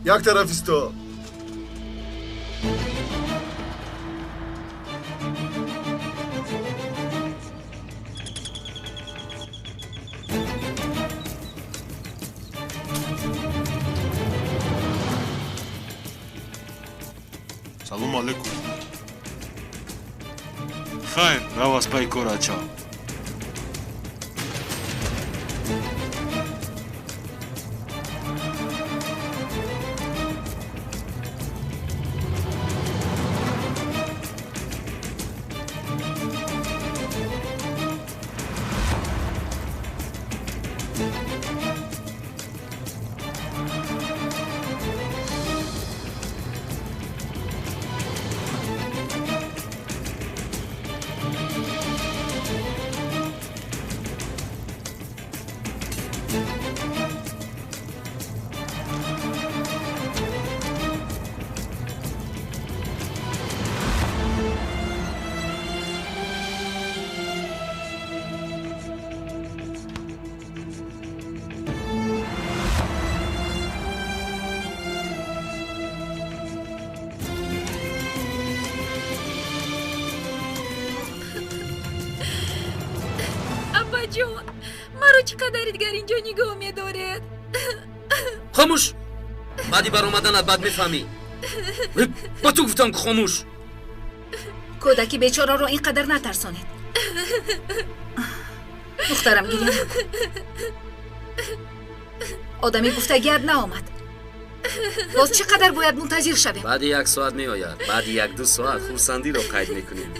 Як тараф исто. Салом алейкум. Хайр, рав аз пай кор ача. Апаҷон, маро чӣ қадари дигар инҷо нигоҳ медоред? Хомӯш! Баъди баромаданат бад мефаҳмӣ. Ба ту гуфтам ки хомӯш! Кӯдаки бечораро ин қадар натарсонед. Духтарам, гиря накун. Одами гуфтагиат наомад. Боз чӣ қадар бояд мунтазир шавем? Баъди як соат меояд. Баъди як-ду соат хурсандиро қайд мекунем.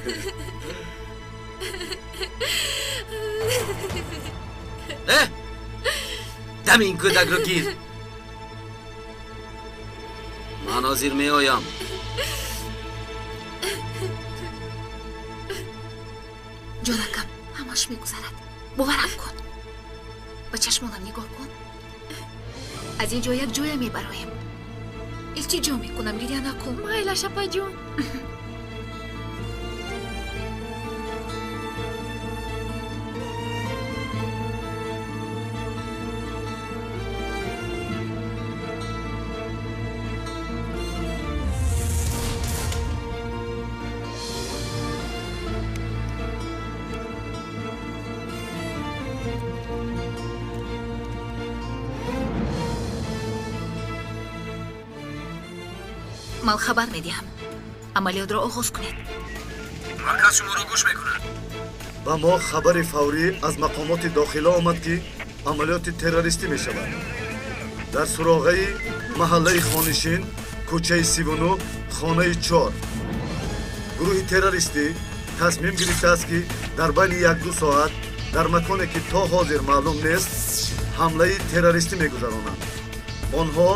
Э! Дами ин кӯдакро гир! Ман ҳозир меоям. Ҷонакам, ҳамаш мегузарад. Боварам кун. Ба чашмонам нигоҳ кун. Аз ин ҷо як ҷоя мебароем. Илтиҷо мекунам, гиря накун. Майлаш, апаҷон. Ман хабар медиҳам. Амалиётро оғоз кунед. Марказ шуморо гӯш мекунад. Ба мо хабари фаврӣ аз мақомоти дохила омад, ки амалиёти террористӣ мешавад. Дар суроғаи маҳаллаи Хонишин, кӯчаи 39, хонаи 4. Гурӯҳи террористӣ тасмим гирифтааст, ки дар байни як-ду соат дар маконе, ки то ҳозир маълум нест, ҳамлаи террористӣ мегузаронанд. Онҳо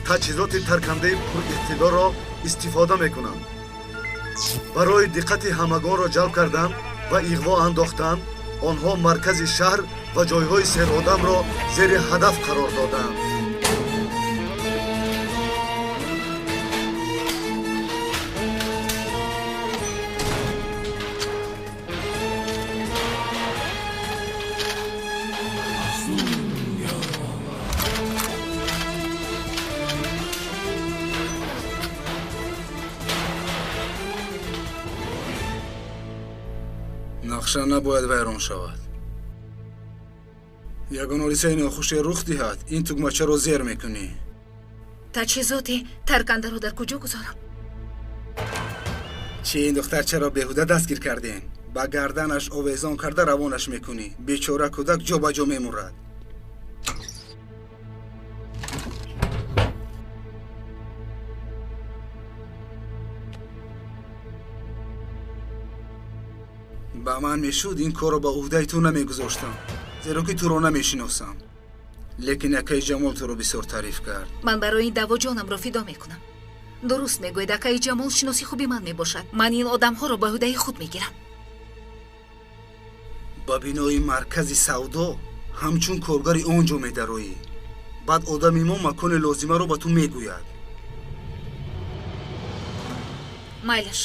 таҷҳизоти таркандаи пуриқтидорро истифода мекунанд. Барои диққати ҳамагонро ҷалб кардан ва иғво андохтан, онҳо маркази шаҳр ва ҷойҳои серодамро зери ҳадаф қарор додаанд. Нақша набояд вайрон шавад. Ягон ҳодисаи нохуше рух диҳад, ин тугмачаро зер мекунӣ. Таҷҳизоти таркандаро дар куҷо гузорам? Чи ин духтарчаро беҳуда дастгир кардем? Ба гарданаш овезон карда равонаш мекунӣ. Бечора кӯдак ҷо ба ҷо мемурад. Ба ман мешуд ин корро ба ӯҳдаи ту намегузоштам, зеро ки туро намешиносам. Лекин акаи Ҷамол туро бисёр таъриф кард. Ман барои ин даъво ҷонамро фидо мекунам. Дуруст мегӯед, акаи Ҷамол шиноси хуби ман мебошад. Ман ин одамҳоро ба ӯҳдаи худ мегирам. Ба бинои маркази савдо ҳамчун коргари он ҷо медароӣ. Баъд одами мо макони лозимаро ба ту мегӯяд. Майлаш.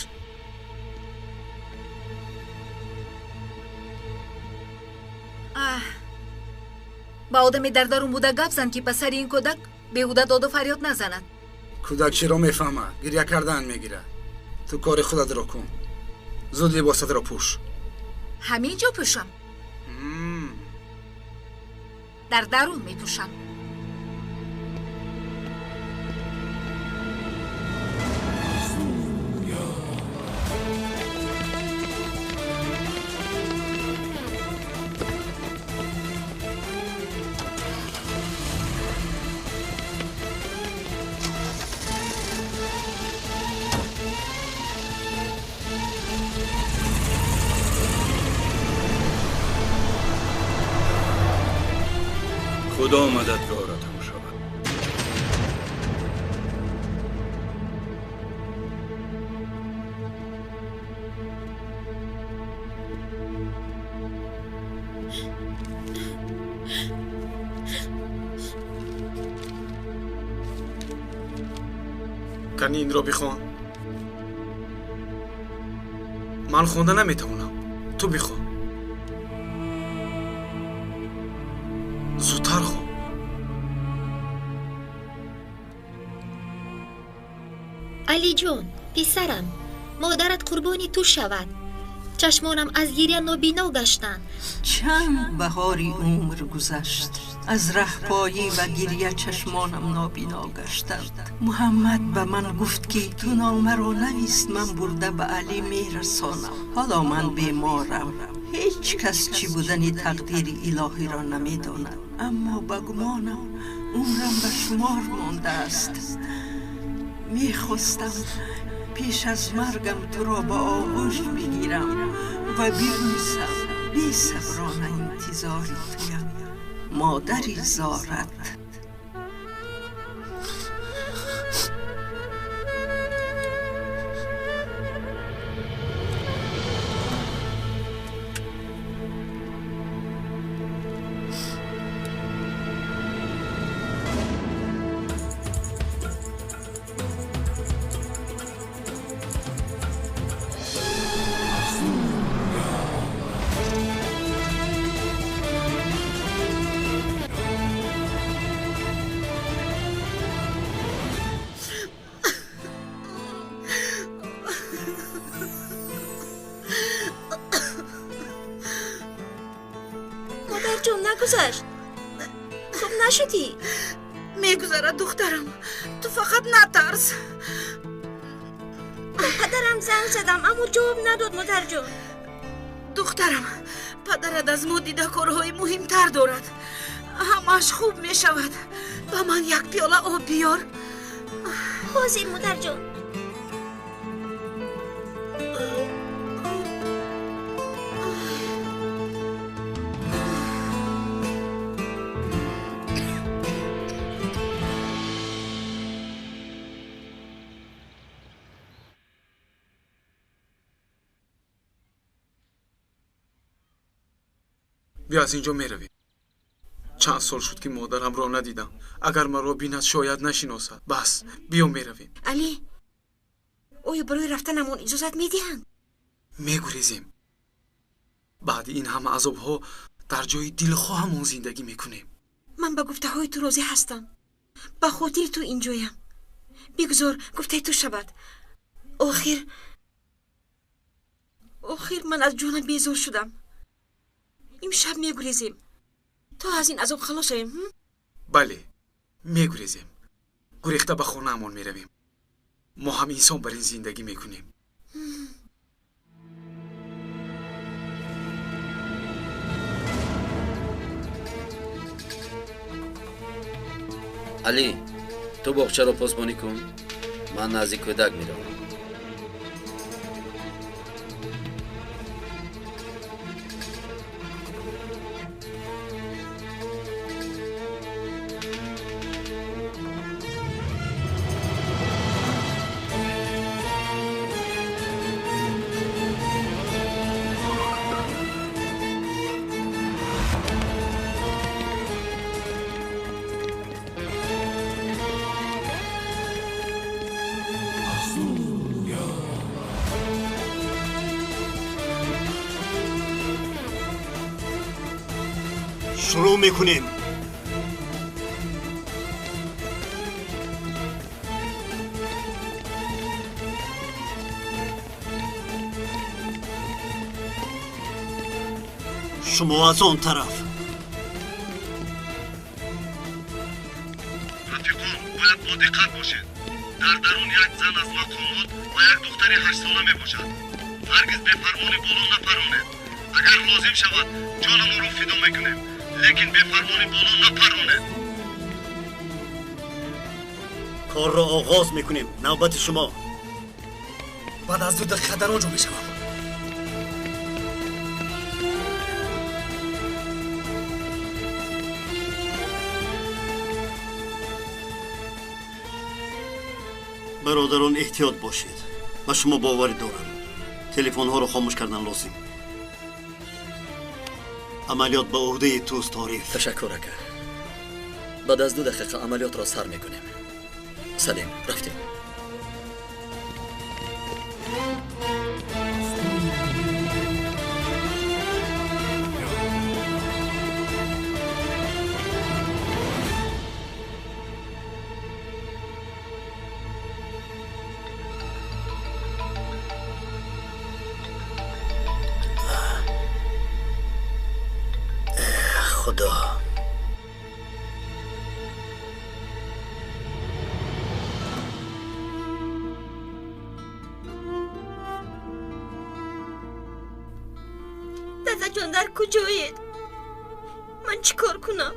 Ба одаме дар дарун буда гап зан, ки ба сари ин кӯдак беҳуда доду фарёд назанад. Кӯдак чиро мефаҳмад? Гиря кардан мегирад. Ту кори худатро кун. Зуд либосатро пӯш. Ҳамин ҷо пӯшам? Дар дарун мепӯшам. Худо мададгоратон шавад. Кани инро бихон. Ман хонда наметавонам. Ту бихон. Зудтар хон. Алиҷон, писарам, модарат қурбони ту шавад. Чашмонам аз гиря нобино гаштанд. Чанд баҳори умр гузашт. Аз раҳпоӣ ва гиря чашмонам нобино гаштанд. Муҳаммад ба ман гуфт, ки ту номаро навис, ман бурда ба Алӣ мерасонам. Ҳоло ман беморам. Ҳеҷ кас чӣ будани тақдири илоҳиро намедонад. Аммо ба гумонам умрам ба шумор мондааст. Мехостам пеш аз маргам туро ба оғӯш бигирам ва бибӯсам. Бесаброна интизори туям, модари зорат. Модарҷон, нагузашт. Хуб нашудӣ? Мегузарад, духтарам. Ту фақат натарс. Ба падарам занг задам, аммо ҷавоб надод, модарҷон. Духтарам, падарат аз мо дида корҳои муҳимтар дорад. Ҳамааш хуб мешавад. Ба ман як пиёла об биёр. Ҳозир, модарҷон. Биё аз инҷо меравем. Чанд сол шуд, ки модарамро надидам. Агар маро бинад, шояд нашиносад. Бас, биё меравем. Алӣ, оё барои рафтанамон иҷозат медиҳанд? Мегурезем. Баъди ин ҳама азобҳо дар ҷои дилхоҳамон зиндагӣ мекунем. Ман ба гуфтаҳои ту розӣ ҳастам. Ба хотири ту инҷоям. Бигузор гуфтаи ту шавад. Охир ман аз ҷонам безор шудам. Имшаб мегурезем то аз ин азоб халос шавем. Бале, мегурезем. Гурехта ба хонаамон меравем. Мо ҳам инсон бар ин зиндагӣ мекунем. Алӣ, ту боғчаро посбонӣ кун, ман назди кӯдак меравам. شروع میکنیم. شما از آن طرف. رفیقان باید با دقت باشید. در درون یک زن از مقامات و یک دختر 8 ساله می باشد. هرگز به فرمان بالا نپرانید. اگر لازم شود جان ما را فدا میکنیم، لیکن به فرمان بالا نپرانید. کار را آغاز میکنیم. نوبت شما. بعد از 2 دقیقه در آنجا میشوم. برادران احتیاط باشید. و شما باوری دارم. تلفن ها را خاموش کردن لازم. عملیات به عهده توست تعریف. تشکر اکا. بعد از 2 دقیقه عملیات را سر میکنیم. سلیم، رفتیم. خدا. دادا جان در کجایید؟ من چیکار کنم؟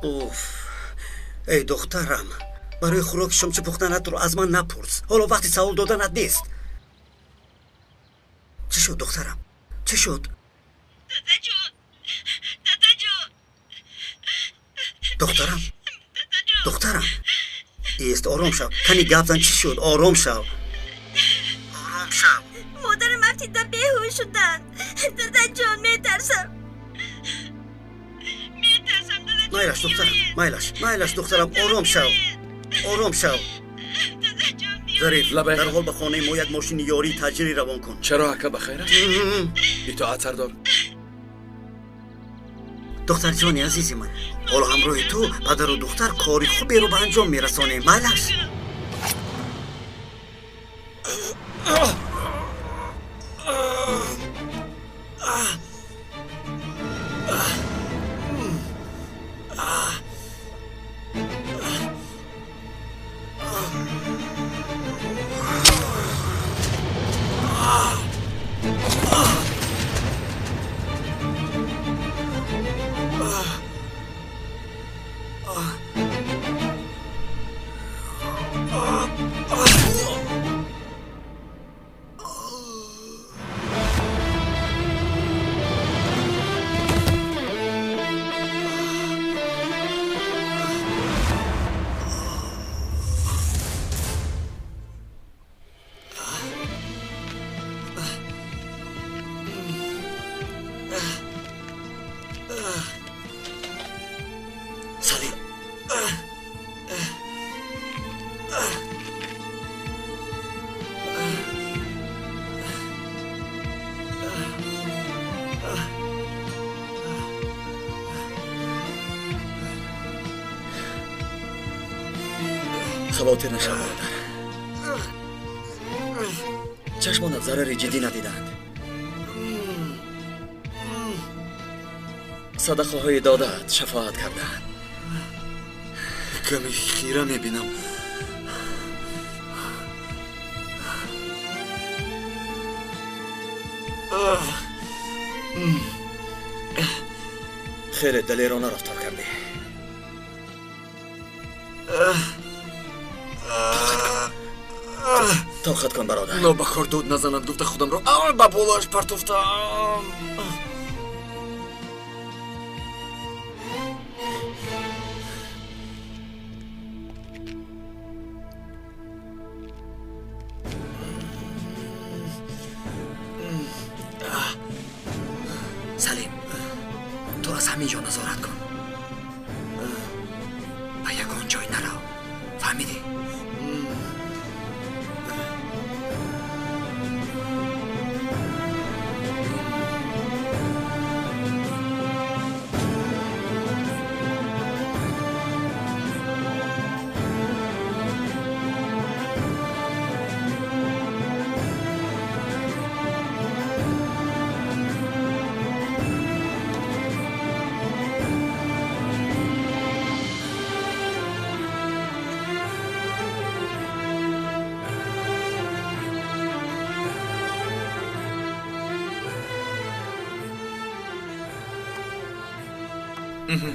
Уф, эй духтарам, барои хӯроки шом чӣ пухтанатро аз ман напурс. Ҳоло вақти савол доданат нест. Чӣ шуд, духтарам? Чӣ шуд? Дадаҷон, дадаҷон. Духтарам, духтарам, ист, ором шав. Кани гап зан, чӣ шуд? Ором шав, ором шав. Модарам афтида беҳуш шуданд. Дадаҷон, метарсам, метарсам, дадаҷон. Майлаш, духтарам, майлаш, майлаш, духтарам, ором шав, ором шав. Зариф, дарҳол ба хонаи мо як мошини ёрии таъҷилӣ равон кун. Чаро, ака, ба хайр аст? Итоат, сардор. Духтарҷони азизи ман, ҳоло ҳамроҳи ту падару духтар кори хуберо ба анҷом мерасонем. Майлаш. Салим. Хавотир нашав, бародар. Чашмонат зарари ҷиддӣ надидаанд. Садақаҳои додаат шафоат кардаанд. Каме хира мебинам. Хеле далерона рафтор кардӣ. Тоқат кун, бародар. Нобахор дуд назанад гуфта худамро аввал ба болояш партофтам. Салим, ту аз ҳамин ҷо назорат кун. Ба ягон ҷой нарав. Фаҳмидӣ?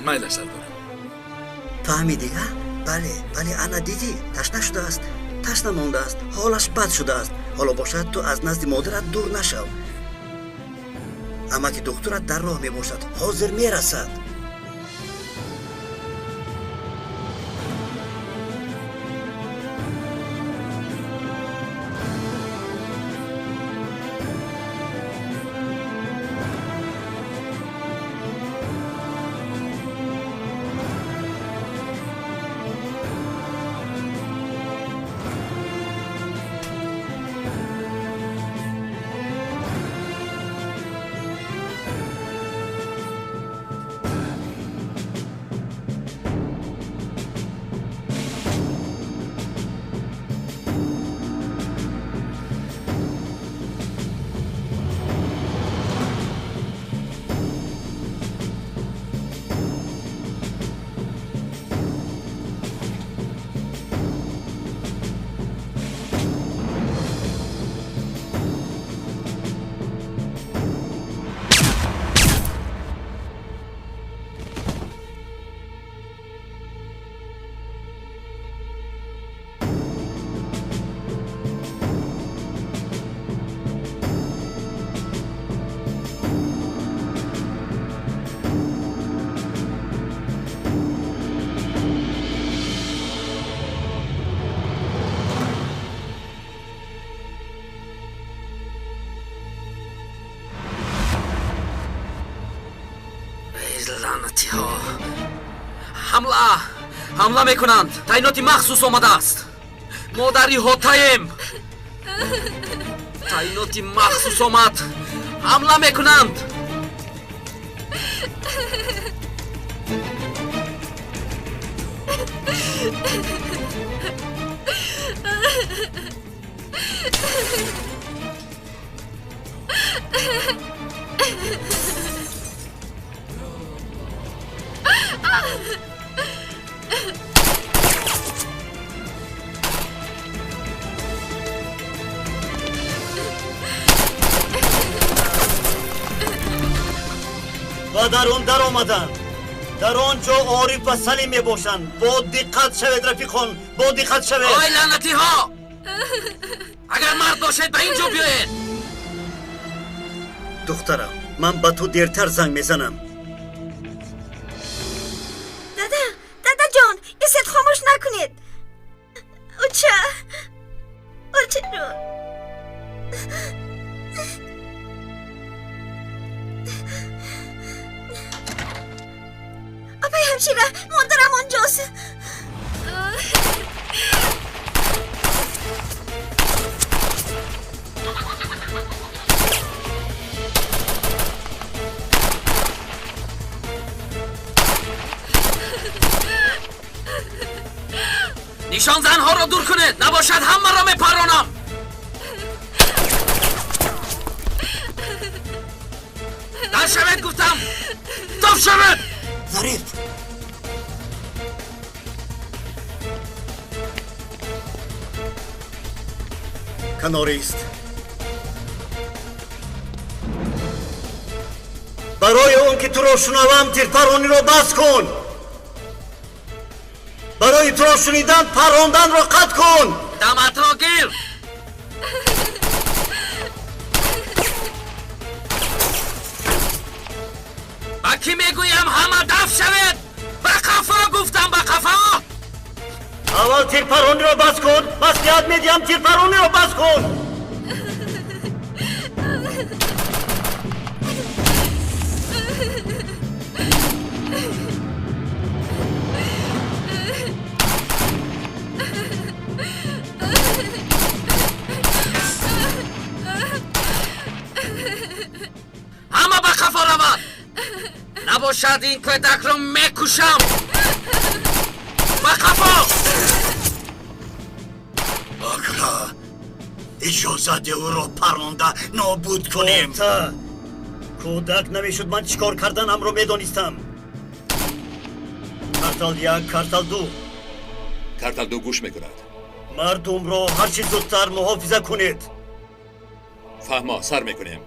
Майлаш, сардорам. Фаҳмидӣ, а? Бале, бале, ана дидӣ, ташна шудааст, ташна мондааст, ҳолаш бад шудааст. Ҳоло бошад, ту аз назди модарат дур нашав. Амаки духтурат дар роҳ мебошад, ҳозир мерасад. Лаънатиҳо! Ҳамла! Ҳамла мекунанд! Таъиноти махсус омадааст! Мо дар иҳотаем! Таъиноти махсус омад! Ҳамла мекунанд! Ба дарун даромаданд. Дар он ҷо Ориф ва Салим мебошанд. Бо диққат шавед, рафиқон, бо диққат шавед. Ой, лаънатиҳо! Агар мард бошед, ба ин ҷо биёед. Духтарам, ман ба ту дертар занг мезанам. Дада, дадаҷон, исет хомӯш накунед. Оча, очаҷон. Апай ҳамшира, модарам онҷост. Нишонзанҳоро дур кунед, набошад ҳамаро мепаронам. Дар шавед гуфтам, тоф шавед! Зариф! Канорист. Барои он ки туро шунавам, тирпарониро бас кун. Барои туро шунидан парронданро қатъ кун. Даматро гир. Ба кӣ мегӯям ҳама дафт шавед? Ба қафо гуфтам, ба қафо. Аввал тирпарониро бас кун. Маслиҳат медиҳам, тирпарониро бас кун. Ҳама ба қафо равад. Набошад ин кӯдакро мекушам. Ба қафо! Ака, иҷозат де ӯро паронда нобуд кунем. Кӯдак намешуд, ман чӣ кор карданамро медонистам. Картал 1, Картал 2. Картал 2 гӯш мекунад. Мардумро ҳарчи зудтар муҳофиза кунед. Фаҳмо, сар мекунем.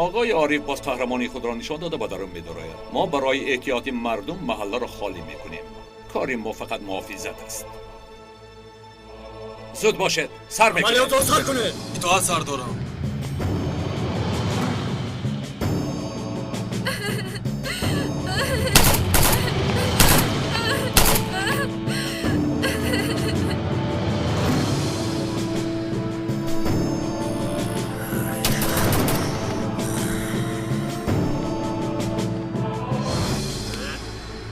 Оғои Ориф боз қаҳрамонии худро нишон дода ба дарун медарояд. Мо барои эҳтиёти мардум маҳалларо холӣ мекунем. Кори мо фақат муҳофизат аст. Зуд бошед, сар мекунем. Амалиётро сар кунед. Итоат сардорам.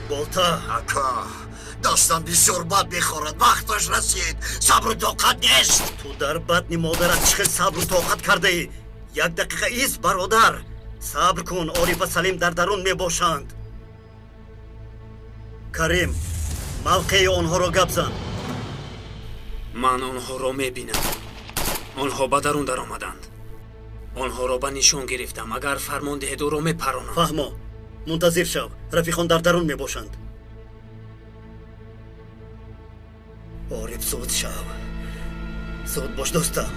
Болта. Ака, дастам бисёр бад мехорад. Вақташ расид. Сабру тоқат нест. Ту дар батни модарат чӣ хел сабру тоқат кардаӣ? Як дақиқа ист, бародар. Сабр кун, Ориф ва Салим дар дарун мебошанд. Карим, мавқеи онҳоро гап зан. Ман онҳоро мебинам. Онҳо ба дарун даромаданд. Онҳоро ба нишон гирифтам. Агар фармон диҳед, ӯро мепаронам. Фаҳмо, мунтазир шав. Рафиқон дар дарун мебошанд. Ориф, зуд шав. Зуд бош, дӯстам.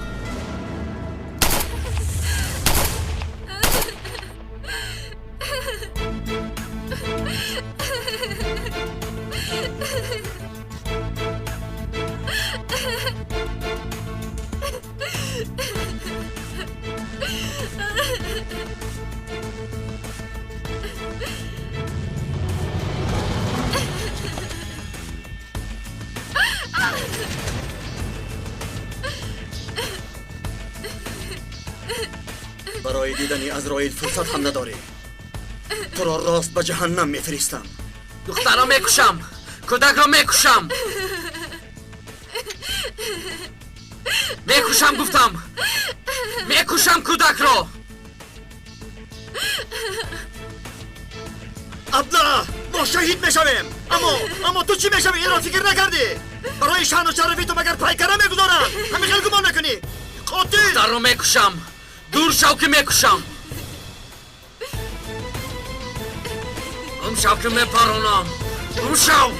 Барои дидани Азроил фурсат ҳам надорӣ. Туро рост ба ҷаҳаннам мефиристам. Духтарро мекушам, кӯдакро мекушам. Мекушам гуфтам. Мекушам кӯдакро. Абла, мо шаҳид мешавем. Аммо ту чӣ мешавӣ? Инро фикр накардӣ? Барои шаъну шарафи ту магар пайкара мегузоранд? Ҳамин хел гумон мекунӣ? Қотил! Духтарро мекушам. Дур шав ки мекушам. Гум шав ки мепаронам. Гум шав!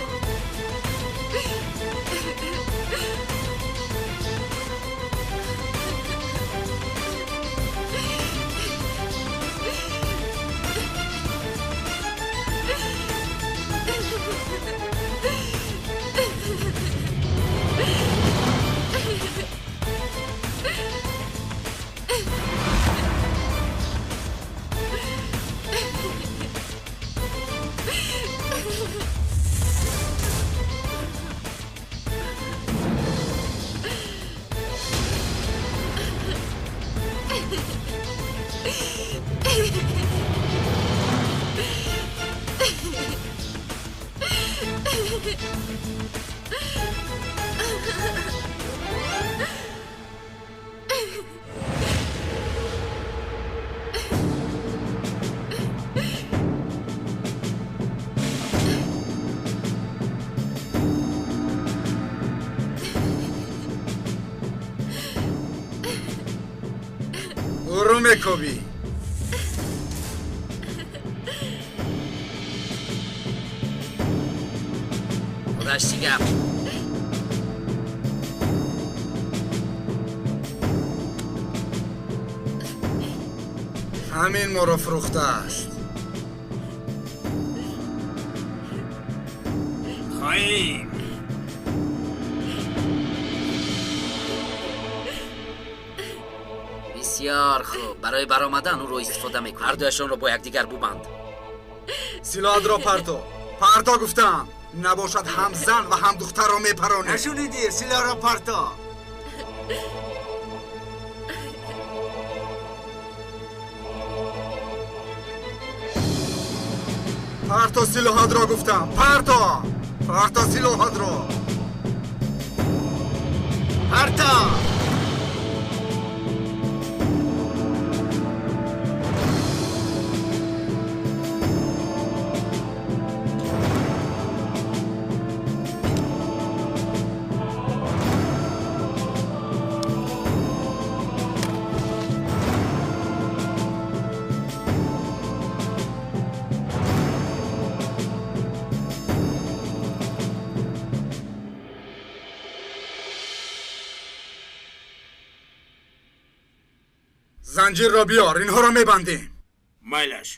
Ӯро мекобӣ. Худаш чӣ гап? Ҳамин моро фурӯхтааст. Хоин! Бисёр хуб. Барои баромадан ӯро истифода мекунем. Ҳардуяшонро бо якдигар бубанд. Силоҳатро парто. Парто гуфтам. Набошад ҳам зан ва ҳам духтарро мепаронем. Нашунидӣ? Силоҳро парто. Парто силоҳатро гуфтам. Парто! Парто силоҳатро. Парто! Занҷирро биёр, инҳоро мебандем. Майлаш.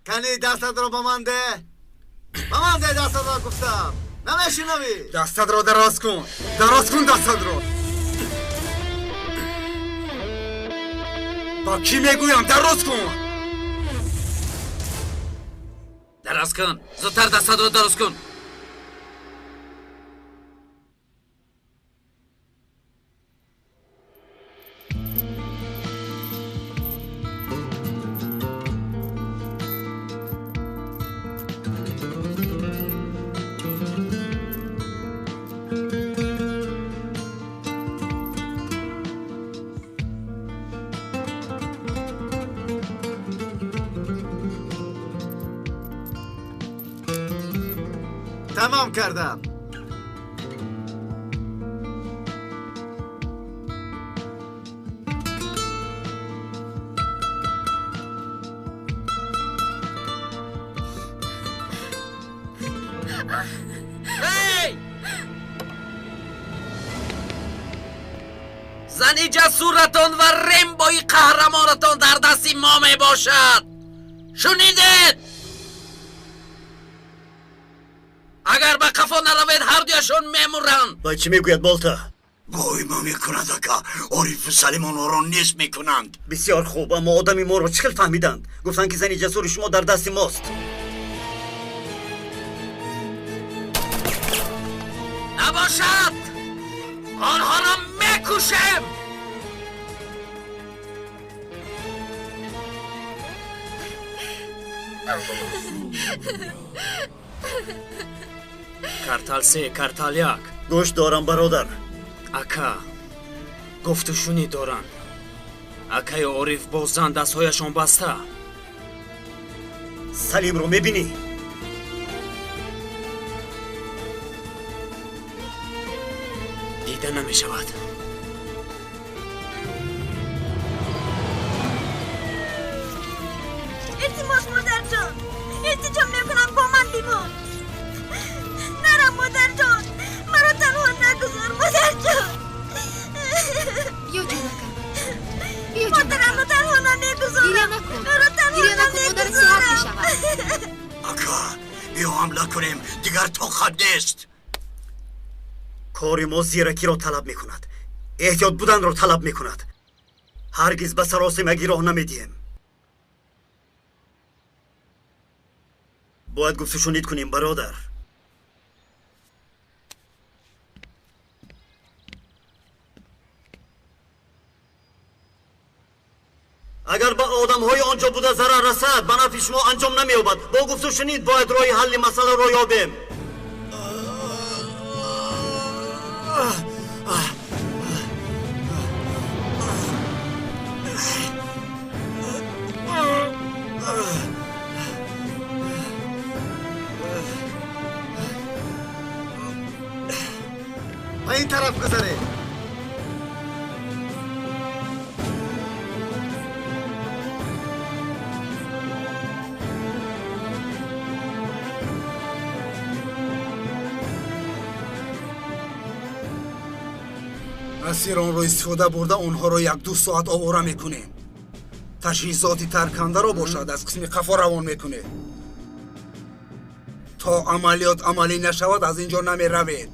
Кани дастатро ба ман деҳ. Ба ман деҳ дастатро гуфтам. Намешунавӣ? Дастатро дароз кун. Дароз кун дастатро. Ба кӣ мегӯям? Дароз кун. Дароз кун. Зудтар дастатро дароз кун. Тамом кардам. Эй! Зани ҷасуратон ва Рембои қаҳрамонатон дар дасти мо мебошад. Шунидед? Агар ба қафо наравед, ҳардуяшон мемуранд. Вай чӣ мегӯяд, Болта? Вой ма мекунад, ака. Орифу Салим онҳоро нест мекунанд. Бисёр хуб, аммо одами моро чӣ хел фаҳмиданд? Гуфтанд, ки зани ҷасури шумо дар дасти мост. Набошад, онҳоро мекушем. Картал се, Картал як. Гӯш дорам, бародар. Ака, гуфту шунид доранд. Акаи Ориф бо зан дастҳояшон баста. Салимро мебинӣ? Дида намешавад. Илтимос, модарҷон, илтиҷо мекунам, бо ман бимон. Нарам, модарҷон, маро танҳо нагузор, модарҷон. Биё, ҷонакам. Модарамро танҳо намегузорам. Гиря накун. Маро танҳо Гиря накун, модарат сиҳат намегузорам. мешавад. Ака, биё ҳамла кунем, дигар тоқат нест. Кори мо зиракиро талаб мекунад, эҳтиёт буданро талаб мекунад. Ҳаргиз ба саросимагӣ роҳ намедиҳем. Бояд гуфтушунид кунем, бародар. Агар ба одамҳои он ҷо буда зарар расад, ба нафъи шумо анҷом намеёбад. Бо гуфтушунид бояд роҳи ҳалли масъаларо ёбем. Ба ин тараф гузаред. Асиронро истифода бурда, онҳоро як-ду соат овора мекунем. Таҷҳизоти таркандаро бошад, аз қисми қафо равон мекунед. То амалиёт амалӣ нашавад, аз ин ҷо намеравед.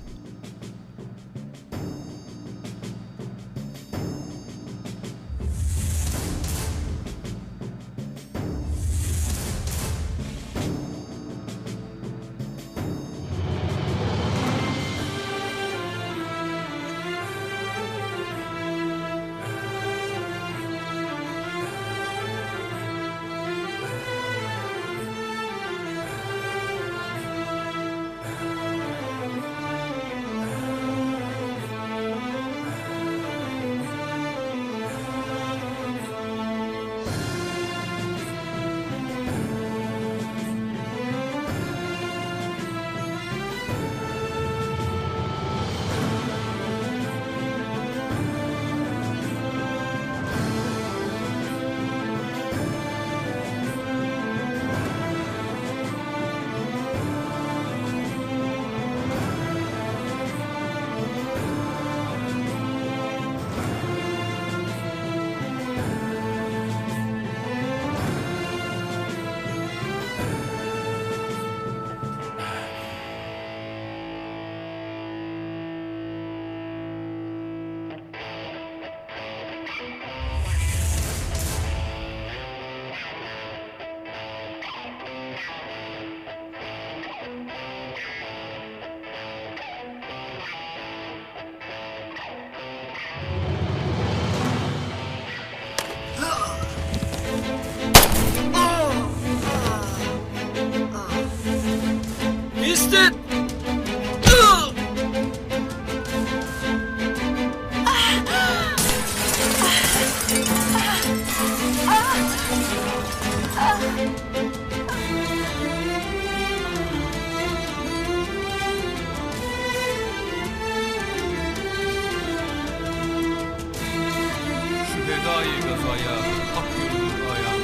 Истед! Şühedai gazaya hak görünür ayan.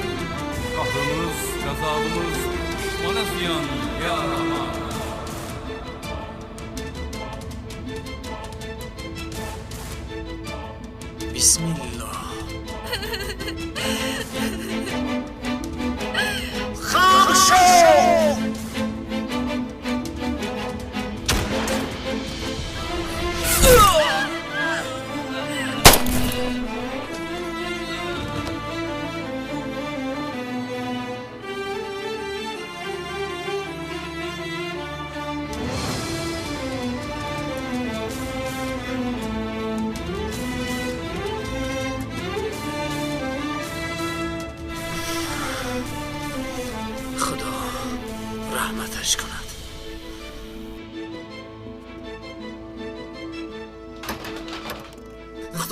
Kahrımız, gazabımız düşmana ziyan ya Rahman. Бисмиллоҳ. Хам шав!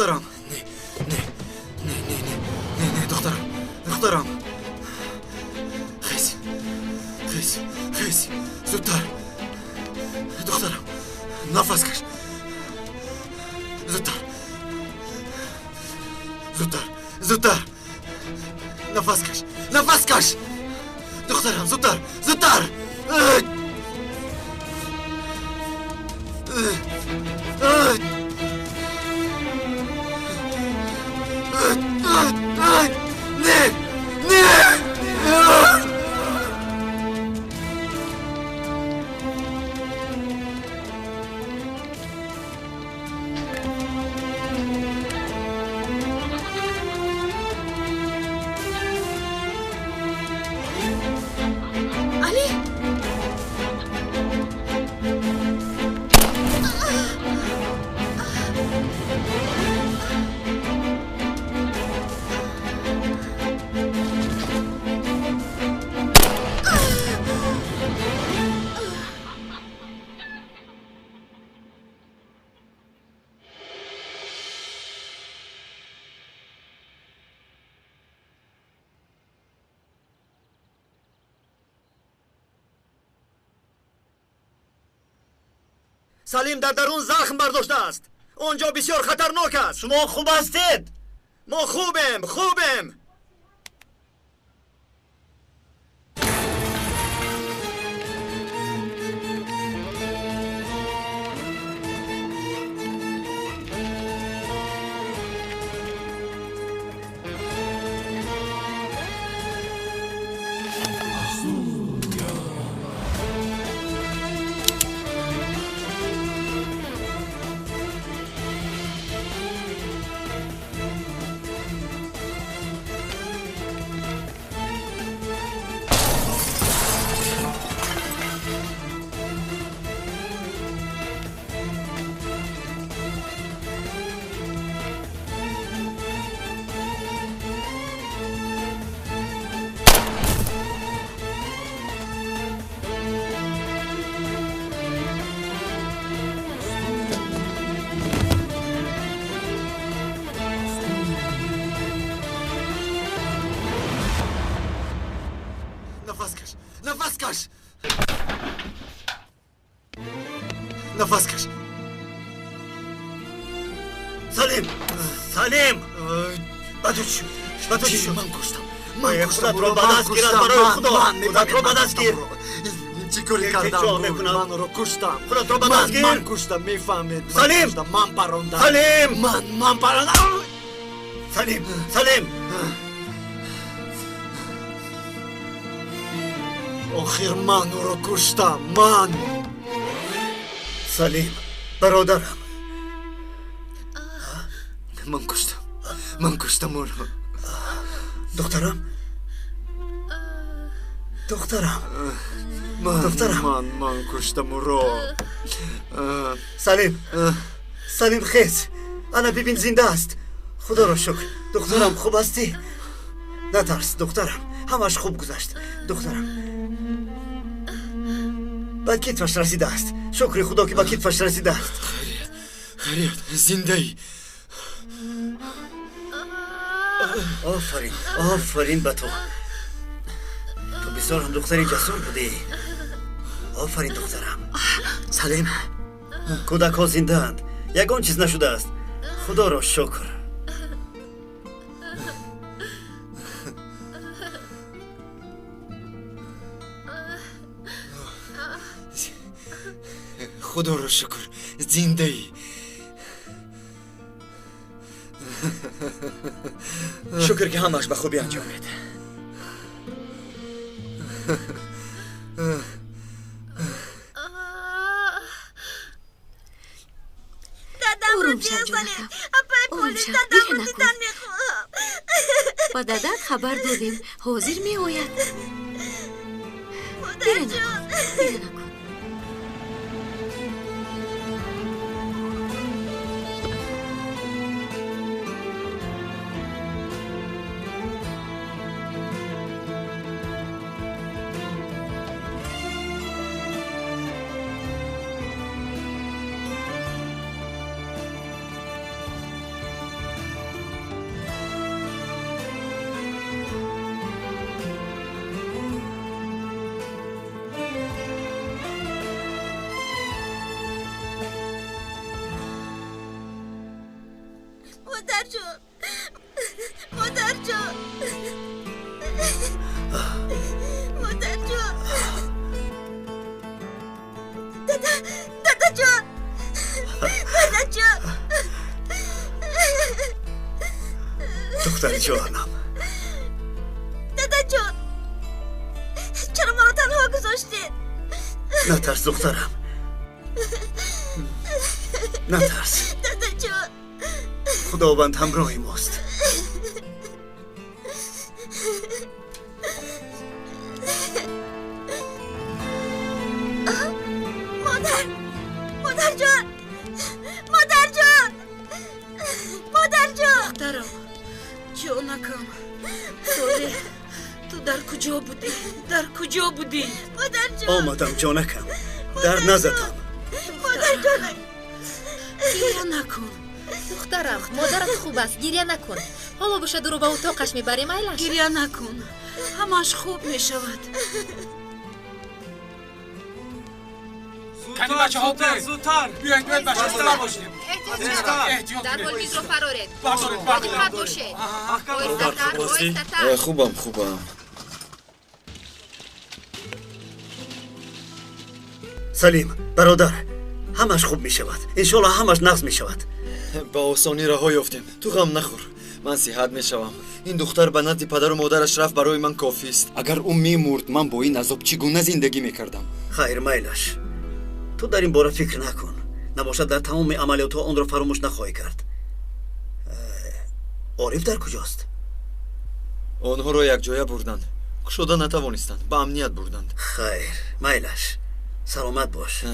Духтарам. Не, не, не, не, не, не, не, духтарам. Духтарам. Хез. Хез. Хез. Зудтар. Духтарам. Нафас каш. Зудтар. Зудтар. Зудтар. Нафас каш. Нафас каш. Духтарам, зудтар. Зудтар. Не! Не! Али! Салим дар дарун захм бардоштааст. Он ҷо бисёр хатарнок аст. Шумо хуб ҳастед? Мо хубем, хубем. Нафас каш. Нафас каш. Салим! Салим! Ба ту чӣ? Ба ту чӣ? Ман куштам. Ман куштам. Худатро ба даст гирад барои Худо. Худатро ба даст гир. Чӣ коре кардам? Ман ӯро куштам. Худатро ба даст гир. Ман куштам, мефаҳмед. Салим! Ман парондам. Салим! Ман парондам. Салим! Салим! Охир ман ӯро куштам. Ман. Салим, бародарам. Ман куштам. Ман куштам ӯро. Духтарам? Духтарам. Духтарам. Ман куштам ӯро. Салим. Салим, хез. Ана бибин, зинда аст. Худоро шукр. Духтарам, хуб ҳастӣ? Натарс, духтарам. Ҳамаш хуб гузашт. Духтарам. Ба китфаш расидааст. Шукри Худо, ки ба китфаш расидааст. Хайрият, хайрият, зиндаӣ. Офарин, офарин ба ту. Ту бисёр ҳам духтари ҷасур будӣ. Офарин, духтарам. Салим, кӯдакҳо зиндаанд. Ягон чиз нашудааст. Худоро шукр. Худоро шукр, зиндаӣ. Шукр, ки ҳамааш ба хубӣ анҷомед. Дадамро бирасонед. Апай полис, дадамро дидан мехоҳам. Ба дадат хабар додем, ҳозир меояд. Гиря накун, гиря накун. Модарҷон, модарҷон, модарҷон, дада, дадаҷон, дадаҷон, духтарҷонам, дадаҷон, чаро маро танҳо гузоштед? Натарс, духтарам, натарс. Дадаҷон, худованд ҳамроҳи мост. Модар, модарҷон, модарҷон, модарҷон. Духтарам, ҷонакам, Солеҳ, ту дар куҷо будӣ? Дар куҷо будӣ? Модарҷон. Омадам, ҷонакам, дар назадам. Модарҷонам, гиря накун. Духтарам, модарат хуб аст, гиря накун. Ҳоло бошад ӯро ба утоқаш мебарем, айлаш. Гиря накун, ҳамааш хуб мешавад. Кани бачаҳо, биёед, зудтар биёед, биёед бачаҳо, бошед. Дарҳол мизро фароред. Бардоред, бодиққат бошед. Оҳистатар, оҳистатар. Хубам, хубам. Салим, бародар, ҳамаш хуб мешавад. Иншоалло ҳамаш нағз мешавад. Ба осонӣ раҳо ёфтем. Ту ғам нахӯр, ман сиҳат мешавам. Ин духтар ба назди падару модараш рафт, барои ман кофист. Агар ӯ мемурд, ман бо ин азоб чӣ гуна зиндагӣ мекардам? Хайр, майлаш. Ту дар ин бора фикр накун. Набошад дар тамоми амалиётҳо онро фаромӯш нахоҳӣ кард. Ориф дар куҷост? Онҳоро якҷоя бурданд. Кушода натавонистанд, ба амният бурданд. Хайр, майлаш. Саломат бош.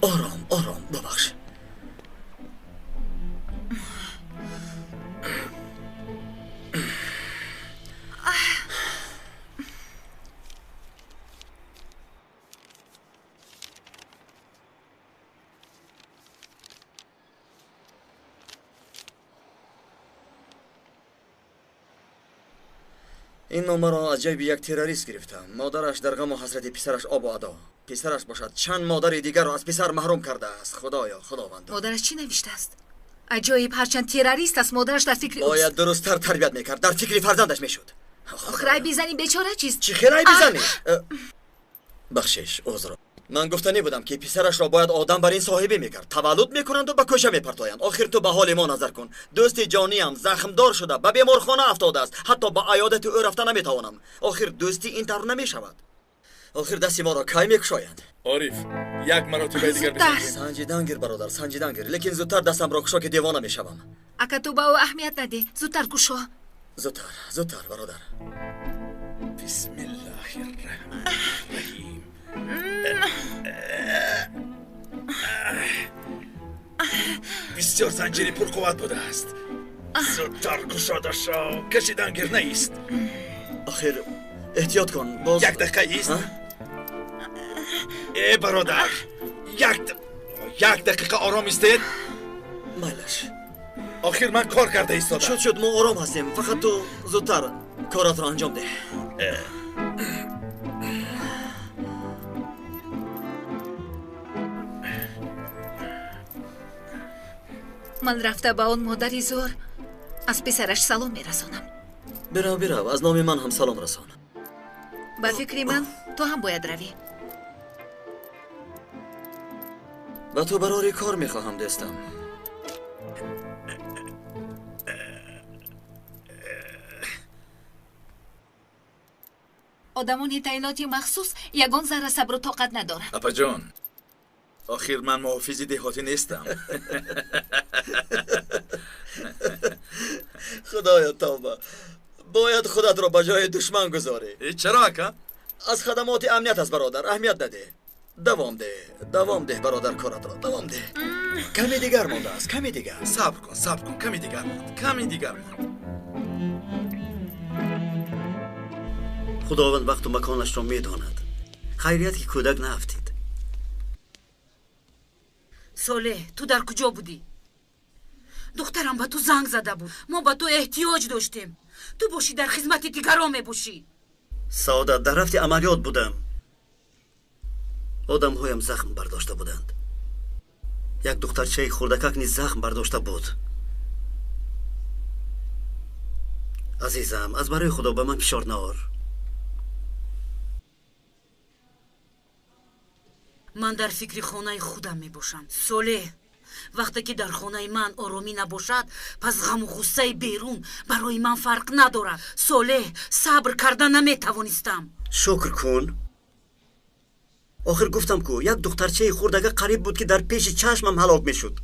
Ором, ором, бубахш. Ин номаро аз ҷайби як террорист гирифтам. Модараш дар ғаму ҳасрати писараш обу адо. Писараш бошад чанд модари дигарро аз писар маҳрум кардааст. Худоё, худованд. Модараш чӣ навиштааст? Аҷоиб, ҳарчанд террорист аст, модараш дар фикри ӯст. Бояд дурусттар тарбият мекард, дар фикри фарзандаш мешуд. Охир айби зани бечора чист? Чӣ хел айби зани? Бахшиш, узр. Ман гуфтанӣ будам, ки писарашро бояд одам бар ин соҳибӣ мекард. Таваллуд мекунанду ба кӯча мепартоянд. Охир ту ба ҳоли мо назар кун. Дӯсти ҷониам захмдор шуда, ба беморхона афтодааст. Ҳатто ба аёдати ӯ рафта наметавонам. Охир дӯстӣ ин тавр намешавад. Охир дасти моро кай мекушоянд? Ориф, як маротибаи дигар бисанҷ. Санҷидан гир, бародар, санҷидан гир. Лекин зудтар дастамро кушо, ки девона мешавам. Ака, ту ба ӯ аҳамият надеҳ. Зудтар кушо. Зудтар, зудтар, бародар. Бисмиллаҳи рраҳмани рраҳим. Бисёр занҷири пурқувват будааст. Зудтар кушода шав, кашидан гир наист. Охир эҳтиёт кун, боз. Як дақиқа ист. Э, бародар, як дақиқа ором истед. Майлаш. Охир ман кор карда истодам. Шуд, шуд, мо ором ҳастем. Фақат ту зудтар коратро анҷом деҳ. Ман рафта ба он модари зор аз писараш салом мерасонам. Бирав, бирав, аз номи ман ҳам салом расон. Ба фикри ман, ту ҳам бояд равӣ. Ба ту барори кор мехоҳам, дӯстам. Одамони таъиноти махсус ягон зарра сабру тоқат надоранд. Апаҷон, охир ман муҳофизи деҳотӣ нестам. Худоё, тавба. Бояд худатро ба ҷои душман гузорӣ. Чаро, ака? Аз хадамоти амният аст, бародар, аҳамият надеҳ. Давом деҳ, давом деҳ, бародар, коратро давом деҳ. Каме дигар мондааст, каме дигар. Сабр кун, сабр кун, каме дигар монд, каме дигар монд. Худованд вақту маконашро медонад. Хайрият ки кӯдак наафтид. Солеҳ, ту дар куҷо будӣ? Духтарам ба ту занг зада буд. Мо ба ту эҳтиёҷ доштем. Ту бошӣ дар хизмати дигарон мебошӣ. Саодат, дар рафти амалиёт будам. Одамҳоям захм бардошта буданд. Як духтарчаи хурдакак низ захм бардошта буд. Азизам, аз барои Худо ба ман фишор наор. Ман дар фикри хонаи худам мебошам. Солеҳ, вақте ки дар хонаи ман оромӣ набошад, пас ғаму ғуссаи берун барои ман фарқ надорад. Солеҳ, сабр карда наметавонистам. Шукр кун. Охир гуфтам ку, як духтарчаи хурдага қариб буд ки дар пеши чашмам ҳалок мешуд.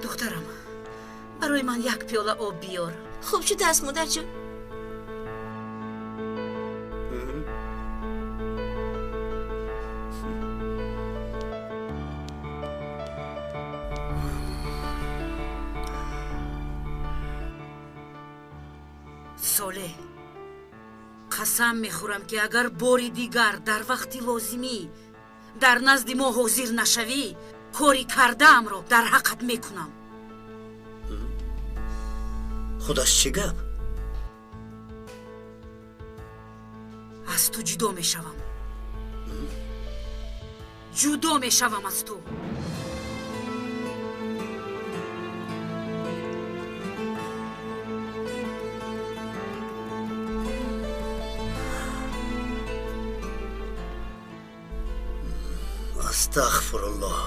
Духтарам, барои ман як пиёла об биёр. Хуб шудааст, модарҷон. Солеҳ, қасам мехӯрам ки агар бори дигар дар вақти лозимӣ дар назди мо ҳозир нашавӣ, кори кардаамро дар ҳаққат мекунам. Худаш чӣ гап? Аз ту ҷудо мешавам. Ҷудо мешавам аз ту. Астағфируллоҳ.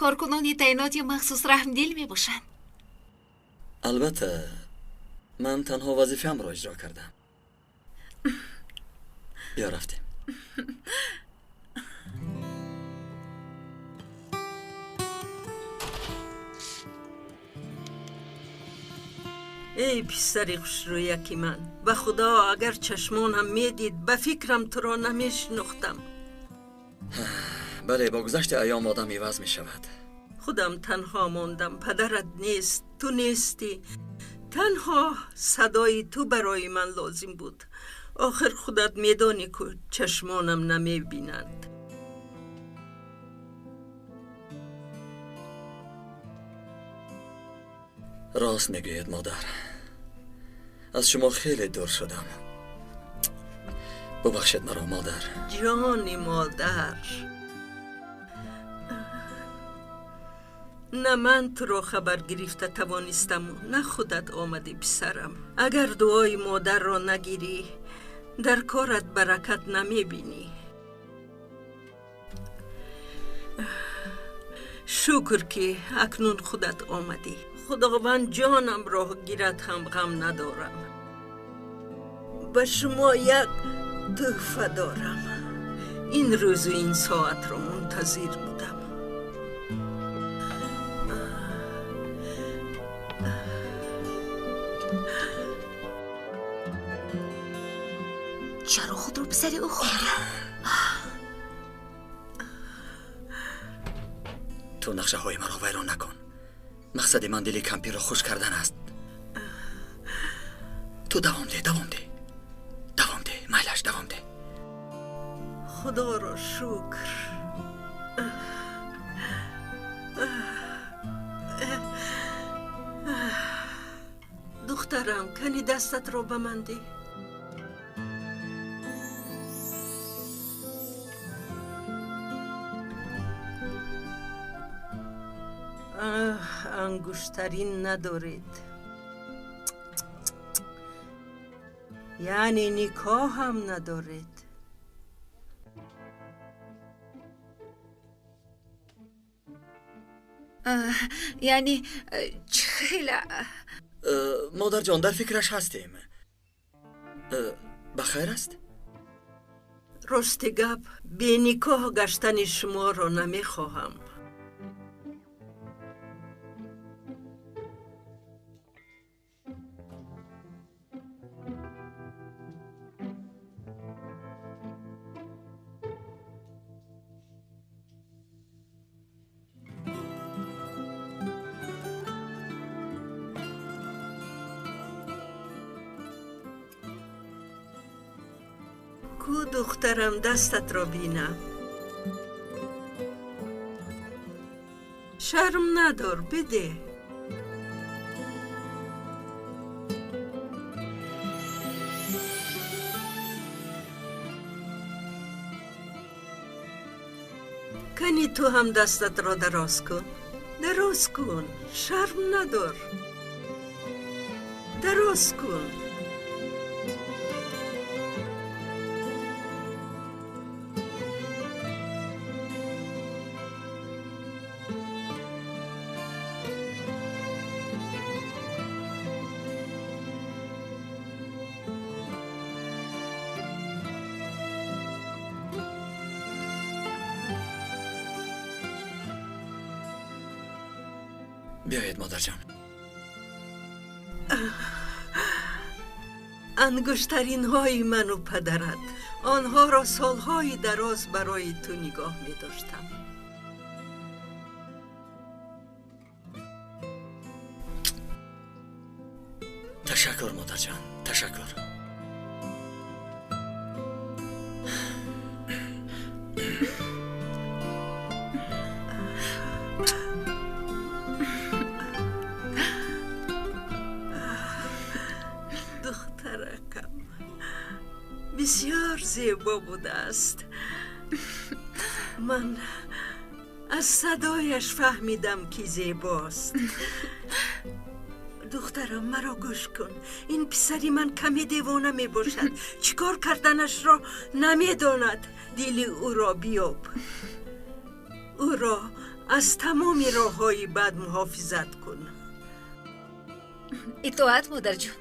Коркунони таъиноти махсус раҳмдил мебошанд. Албатта, ман танҳо вазифаамро иҷро кардам. Биё рафтем. Эй писари хушрӯяки ман, ба Худо агар чашмонам медид, ба фикрам туро намешинохтам. Бале, бо гузашти айём одам иваз мешавад. Худам танҳо мондам, падарат нест, ту нестӣ. Танҳо садои ту барои ман лозим буд. Охир худат медонӣ ку чашмонам намебинанд. Рост мегӯед, модар. Аз шумо хеле дур шудам. Бубахшед маро, модар. Ҷони модар, на ман туро хабар гирифта тавонистаму на худат омадӣ, писарам. Агар дуои модарро нагирӣ, дар корат баракат намебинӣ. Шукр ки акнун худат омадӣ. Худованд ҷонамро гирад ҳам ғам надорам. Ба шумо як тӯҳфа дорам. Ин рӯзу ин соатро мунтазир будам. Чаро худро писари ӯ хондӣ? Ту нақшаҳои маро вайрон накун. Мақсади ман дили кампирро хуш кардан аст. Ту давом деҳ, давом деҳ, давом деҳ, майлаш, давом деҳ. Худоро шукр. Духтарам, кани дастатро ба ман деҳ. Ангуштарин надоред. Яъне никоҳ ҳам надоред. Яъне чӣ хела? Модарҷон, дар фикраш ҳастем. Ба хайр аст? Рости гап, беникоҳ гаштани шуморо намехоҳам. Ку духтарам, дастатро бинам. Шарм надор, бидеҳ. Кани ту ҳам дастатро дароз кун. Дароз кун, шарм надор. Дароз кун. Биёед, модарҷон. Ангуштаринҳои ману падарат. Онҳоро солҳои дароз барои ту нигоҳ медоштам. Ташаккур, модарҷон, ташаккур. Духтаракам бисёр зебо будааст. Ман аз садояш фаҳмидам, ки зебост. Духтарам, маро гӯш кун. Ин писари ман каме девона мебошад. Чӣ кор карданашро намедонад. Дили ӯро биёб. Ӯро аз тамоми роҳҳои бад муҳофизат кун. Итоат, модарҷон.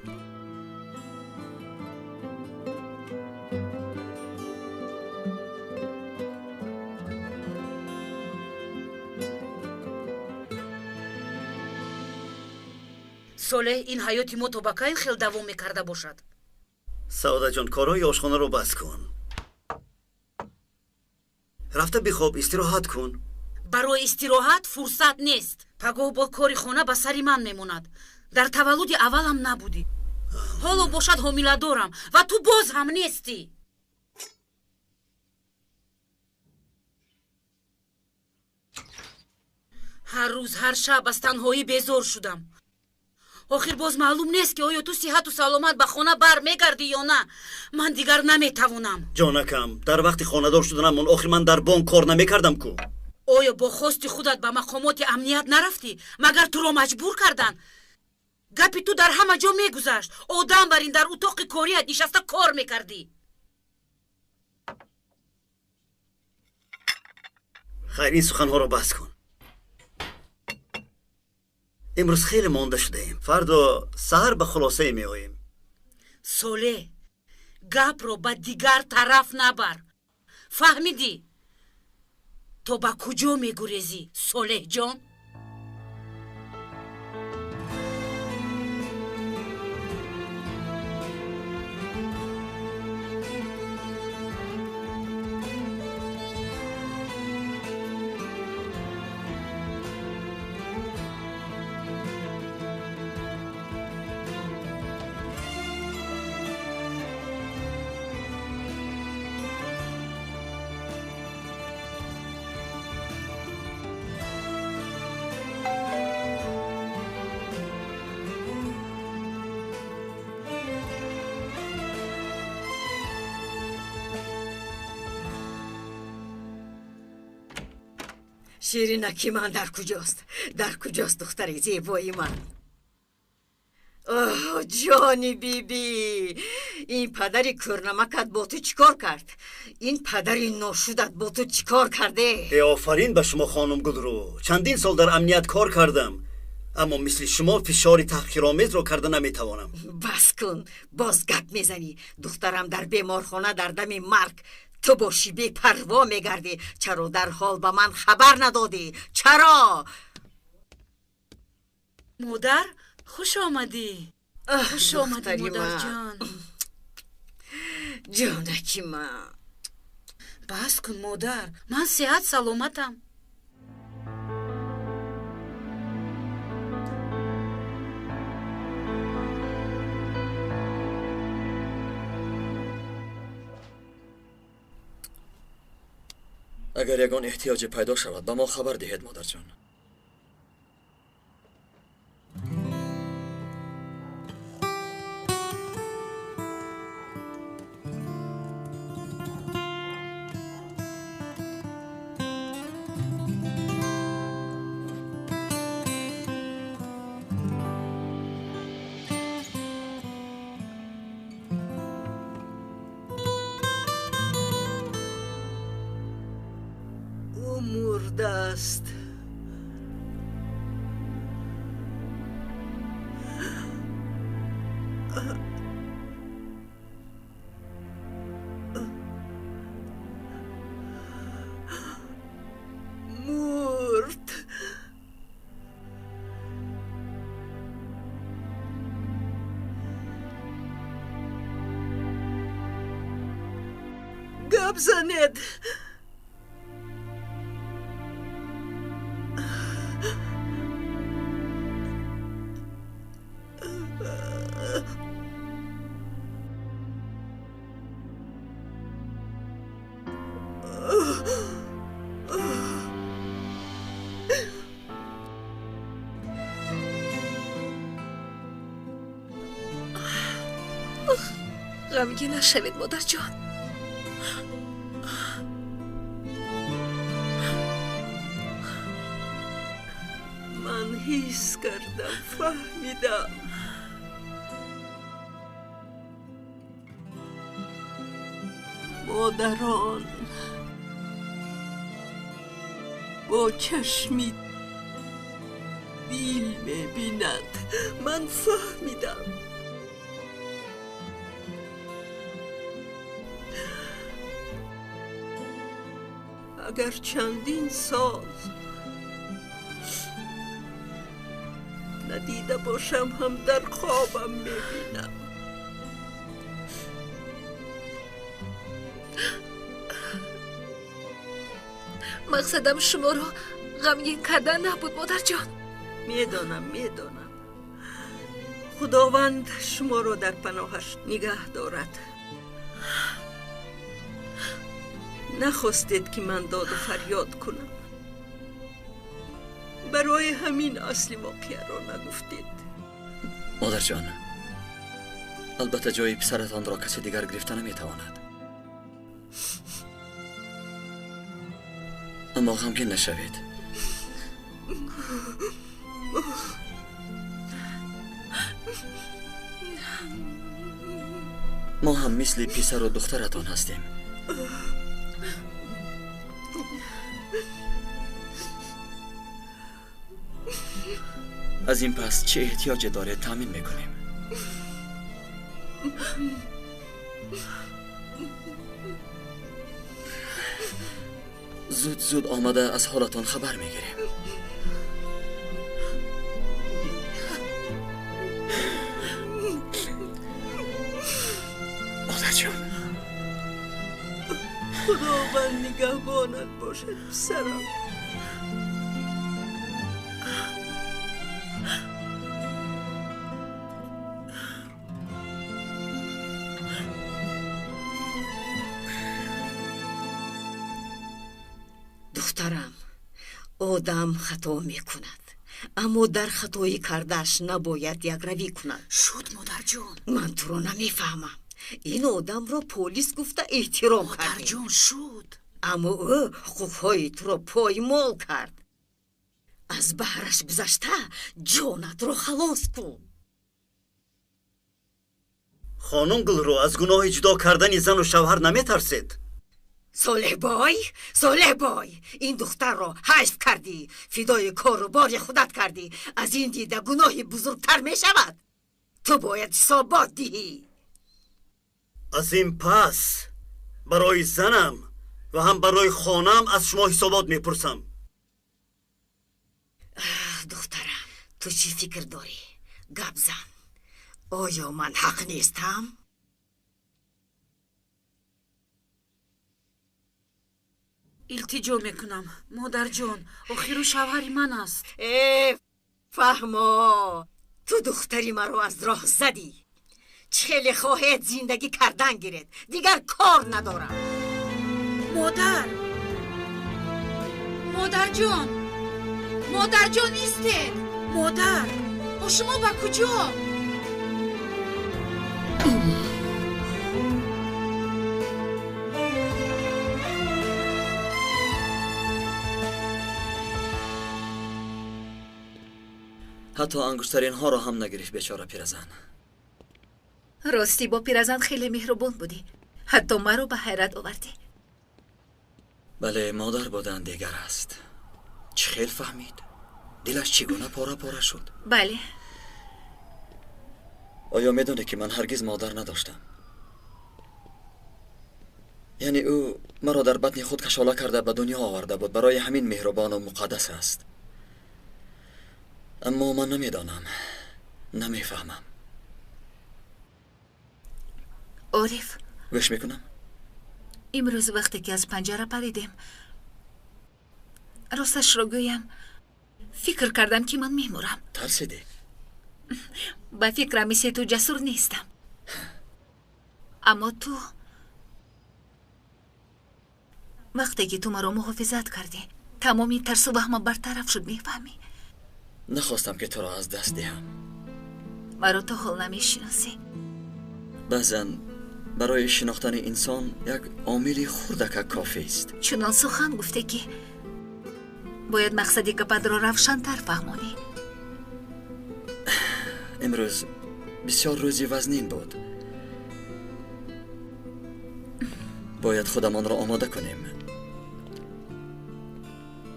Солеҳ, ин ҳаёти мо то ба кай хел давом мекарда бошад? Саодаҷон, корҳои ошхонаро бас кун. Рафта бихоб, истироҳат кун. Барои истироҳат фурсат нест. Пагоҳ бо кори хона ба сари ман мемонад. Дар таваллуди аввалам набудӣ. Ҳоло бошад ҳомиладорам ва ту боз ҳам нестӣ. Ҳар рӯз, ҳар шаб аз танҳоӣ безор шудам. Охир боз маълум нест, ки оё ту сиҳату саломат ба хона бар мегардӣ ё на. Ман дигар наметавонам. Ҷонакам, дар вақти хонадор шуданамон охир ман дар бонк кор намекардам ку. Оё бо хости худат ба мақомоти амният нарафтӣ? Магар туро маҷбур карданд? Гапи ту дар ҳама ҷо мегузашт. Одам бар ин дар утоқи корият нишаста кор мекардӣ. Хайр, ин суханҳоро бас кун. Имрӯз хеле монда шудаем. Фардо саҳар ба хулосае меоем. Солеҳ, гапро ба дигар тараф набар. Фаҳмидӣ? То ба куҷо мегурезӣ, Солеҳҷон? Ширинаки ман дар куҷост? Дар куҷост духтари зебои ман? Оҳ, ҷони биби, ин падари кӯрнамакат бо ту чӣ кор кард? Ин падари ношудат бо ту чӣ кор карде? Э, офарин ба шумо, хонум Гулрӯ. Чандин сол дар амният кор кардам, аммо мисли шумо фишори таҳқиромезро карда наметавонам. Бас кун, боз гап мезанӣ. Духтарам дар беморхона дар дами марг, ту бошӣ бепарво мегардӣ. Чаро дар ҳол ба ман хабар надодӣ? Чаро? Модар, хуш омадӣ. Хуш омадӣ, модарҷон. Ҷонаки ман. Бас кун, модар, ман сеҳат саломатам. Агар ягон эҳтиёҷе пайдо шавад, ба мо хабар диҳед, модарҷон. Аст. Мурд. Гап занед. Ғамгин нашавед, модарҷон. Ман ҳис кардам, фаҳмидам. Модарон бо чашми дил мебинанд. Ман фаҳмидам. Агар чандин сол надида бошам, ҳам дар хобам мебинам. Мақсадам шуморо ғамгин кардан набуд, модарҷон. Медонам, медонам. Худованд шуморо дар паноҳаш нигаҳ дорад. Нахостед, ки ман доду фарёд кунам. Барои ҳамин асли воқеаро нагуфтед. Модарҷон, албатта ҷои писаратонро касе дигар гирифта наметавонад. Аммо ғамгин нашавед. Мо ҳам мисли писару духтаратон ҳастем. Аз ин пас чӣ эҳтиёҷе доред, таъмин мекунем. Зуд зуд омада аз ҳолатон хабар мегирем. Модарҷон, Худованд нигаҳбонат бошад, писарам. Духтарам, одам хато мекунад, аммо дар хатои кардааш набояд якравӣ кунад. Шуд, модарҷон. Ман туро намефаҳмам. Ин одамро полис гуфта эҳтиром кардем. Модарҷон, шуд. Аммо ӯ ҳуқуқҳои туро поймол кард. Аз баҳраш гузашта ҷонатро халос кун. Хонум Гулрӯ, аз гуноҳи ҷудо кардани зану шавҳар наметарсед? Солеҳбой, Солеҳбой, ин духтарро ҳайф кардӣ, фидои кору бори худат кардӣ. Аз ин дида гуноҳи бузургтар мешавад. Ту бояд ҳисобот диҳӣ. Аз ин пас барои занам ва ҳам барои хонаам аз шумо ҳисобот мепурсам. Духтарам, ту чӣ фикр дорӣ? Гап зан. Оё ман ҳақ нестам? Илтиҷо мекунам, модарҷон, охиру шавҳари ман аст. Э, фаҳмо, ту духтари маро аз роҳ задӣ. Чӣ хеле хоҳед зиндагӣ кардан гиред, дигар кор надорам. Модар, модарҷон, модарҷон, истед! Модар, бо шумо ба куҷо? Ҳатто ангуштаринҳоро ҳам нагирифт бечора пиразан. Ростӣ бо пиразан хеле меҳрубон будӣ. Ҳатто маро ба ҳайрат овардӣ. Бале, модар будан дигар аст. Чӣ хел фаҳмид? Дилаш чӣ гуна пора пора шуд? Бале. Оё медонӣ ки ман ҳаргиз модар надоштам? Яъне ӯ маро дар батни худ кашола карда ба дунё оварда буд. Барои ҳамин меҳрубону муқаддас аст. Аммо ман намедонам, намефаҳмам. Ориф, гӯш мекунам. Имрӯз вақте ки аз панҷара паридем, росташро гӯям, фикр кардам ки ман мемурам. Тарсидӣ? Ба фикрам мисли ту ҷасур нестам. Аммо ту вақте ки ту маро муҳофизат кардӣ, тамоми тарсу ваҳмам бартараф шуд, мефаҳмӣ? Нахостам ки туро аз даст диҳам. Маро то ҳол намешиносӣ. Баъзан барои шинохтани инсон як омили хурдака кофист. Чунон сухан гуфте ки бояд мақсади гапатро равшантар фаҳмонӣ. Имрӯз бисёр рӯзи вазнин буд. Бояд худамонро омода кунем.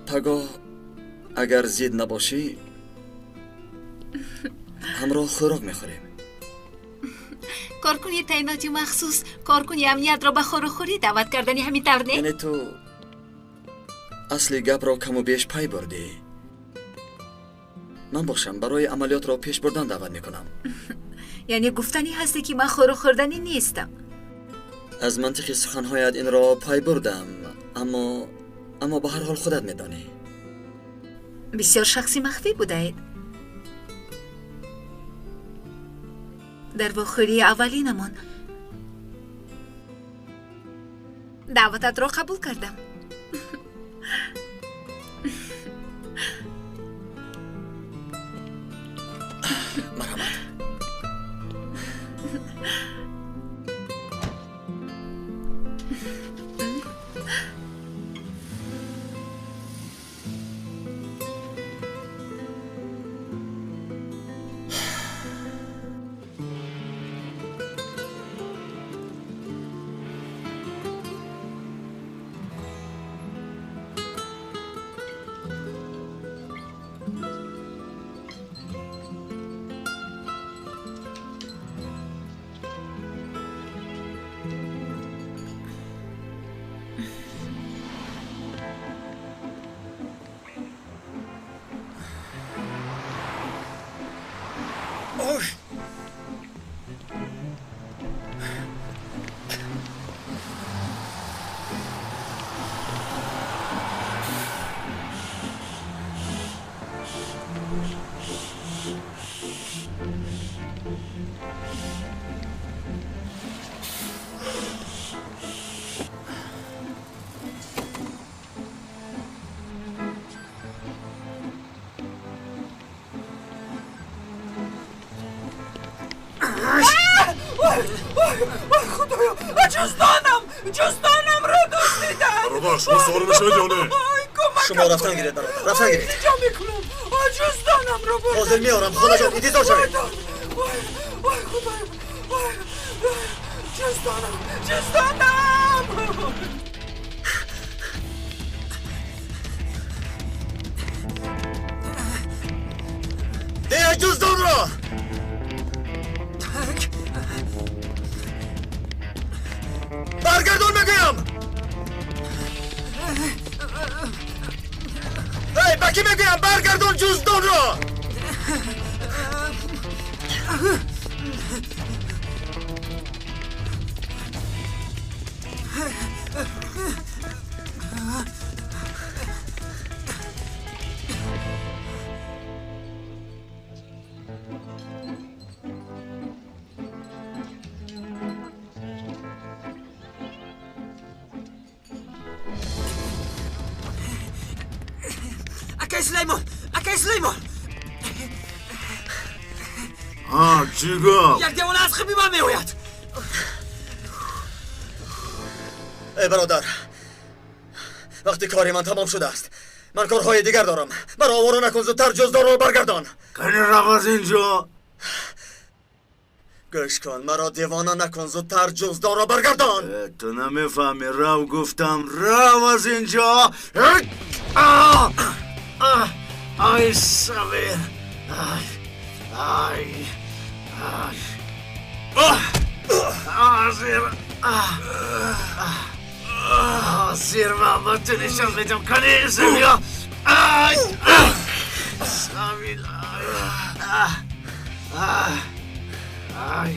Пагоҳ агар зид набошӣ, ҳамроҳ хӯрок мехӯрем. Коркуни таъиноти махсус, коркуни амниятро ба хорухӯрӣ даъват кардани ҳамин тавр не? Яъне ту асли гапро каму беш пай бурдӣ. Ман бошам барои амалиётро пеш бурдан даъват мекунам. Яъне гуфтанӣ ҳасте ки ман хорухӯрданӣ нестам. Аз мантиқи суханҳоят инро пай бурдам, аммо ба ҳар ҳол худат медонӣ. Бисёр шахси махфӣ будаед. Дар вохӯрии аввалинамон даъвататро қабул кардам. Марҳамат. Худоё, ҷуздонам, ҷуздонамро дуздиданд. Бародар, шумо савор мешавед ё не? Шумо рафтан гиред, бародар, рафтан гиред. Илтиҷо мекунам, ҷуздонамро бурданд. Ҳозир меорам, холаҷон, интизор шавед. Вой, вой, худоё, вой, ҷуздонам, ҷуздонам. Деҳ ҷуздонро! Баргардон мегӯям! Эй, ба кӣ мегӯям? Баргардон ҷуздонро! Акай Сулаймон, акай Сулаймон. Ҳа, чӣ гап? Як девона аз қиби ман меояд. Эй бародар, вақти кори ман тамом шудааст. Ман корҳои дигар дорам. Маро овора накун, зудтар ҷуздонро баргардон. Кани рав аз инҷо. Гӯш кун, маро девона накун, зудтар ҷуздонро баргардон. Ту намефаҳмӣ, рав гуфтам, рав аз инҷо. Ай Сабир, ай, ай, ай, ҳозир, ҳозир ман ба ту нишон медиҳам. Кани Сабир, ай, Сабир, ай.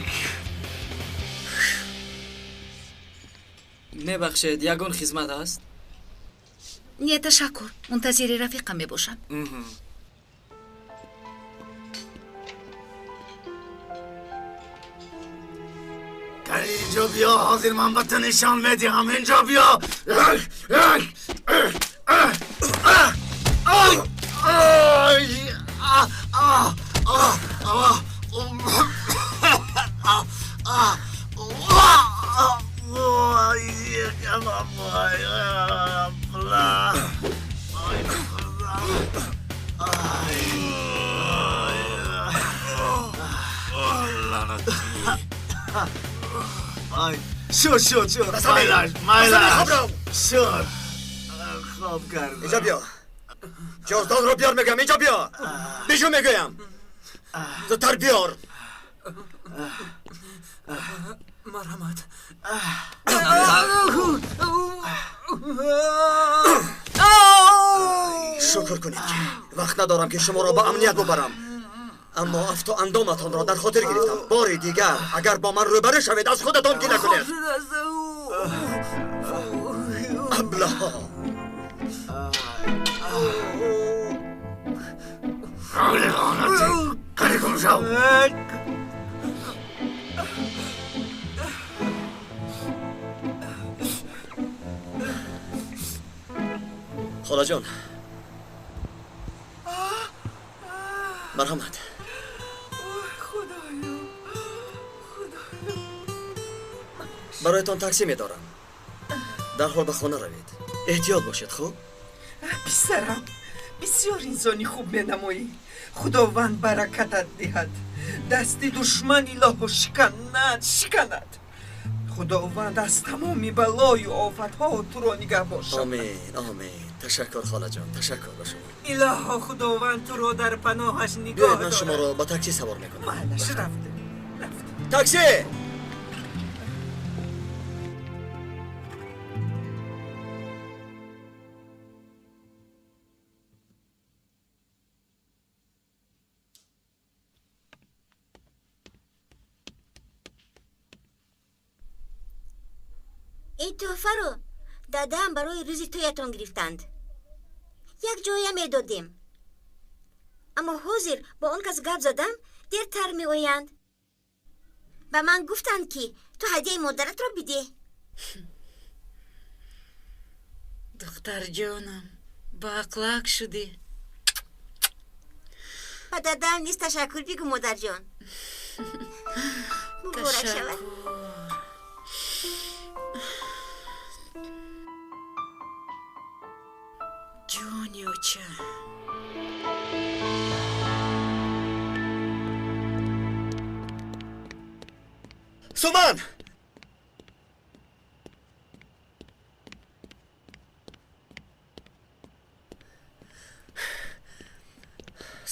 Мебахшед, ягон хизмат ҳаст? Не, ташаккур. Мунтазири рафиқам мебошам. Кани инҷо биё, ҳозир ман ба ту нишон медиҳам. Инҷо биё. Шуд, шуд, шуд. Майлаш, майлаш. Шуд. Хоб кардам. Инҷо биё. Ҷуздонро биёр мегӯям, инҷо биё. Бижу мегӯям. Зудтар биёр. Марҳамат. Шукр кунед ки вақт надорам ки шуморо ба амният бубарам. Аммо афту андоматонро дар хотир гирифтам. Бори дигар агар бо ман рӯбарӯ шавед, аз худатон гила кунед. Аблаҳо. Кани гум шав. Холаҷон, марҳамат. Бароятон таксӣ медорам. Дарҳол ба хона равед. Эҳтиёт бошед, хуб? Писарам, бисёр инсони хуб менамоӣ. Худованд баракатат диҳад. Дасти душман илоҳо шиканад, шиканад. Худованд аз тамоми балою офатҳо туро нигаҳ бошад. Омин, омин. Ташаккур, холаҷон, ташаккур ба шумо. Илоҳо, худованд туро дар паноҳаш нигоҳ Биёед, ман дорад. шуморо ба таксӣ савор мекунам. Майлаш, рафтем. Таксӣ! Ин тӯҳфаро дадаам барои рӯзи тӯятон гирифтанд. Як ҷоя медодем, аммо ҳозир бо он кас гап задам, дертар меоянд. Ба ман гуфтанд, ки ту ҳадияи модаратро бидеҳ. Духтарҷонам, баақлак шудӣ. Ба дадаам низ ташаккур бигӯ, модарҷон. Муборак шавад. Ҷони оча. Суман!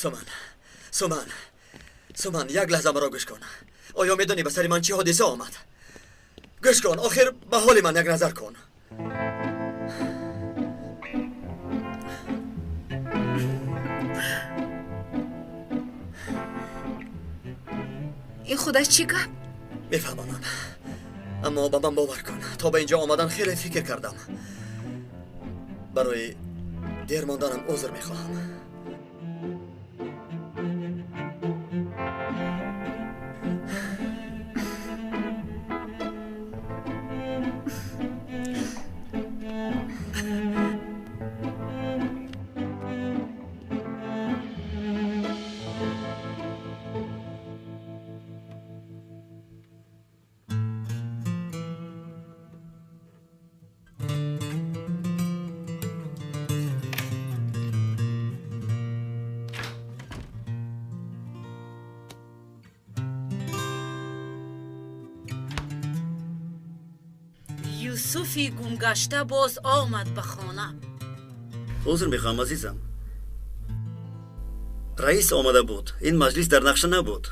Суман, Суман, Суман, як лаҳза маро гӯш кун. Оё медонӣ ба сари ман чӣ ҳодиса омад? Гӯш кун, охир ба ҳоли ман як назар кун. Ин худаш чӣ гап? Мефаҳмонам, аммо ба ман бовар кун, то ба инҷо омадан хеле фикр кардам. Барои дер монданам узр мехоҳам. Юсуфи гумгашта боз омад ба хона. Узр мехоҳам, азизам. Раис омада буд. Ин маҷлис дар нақша набуд.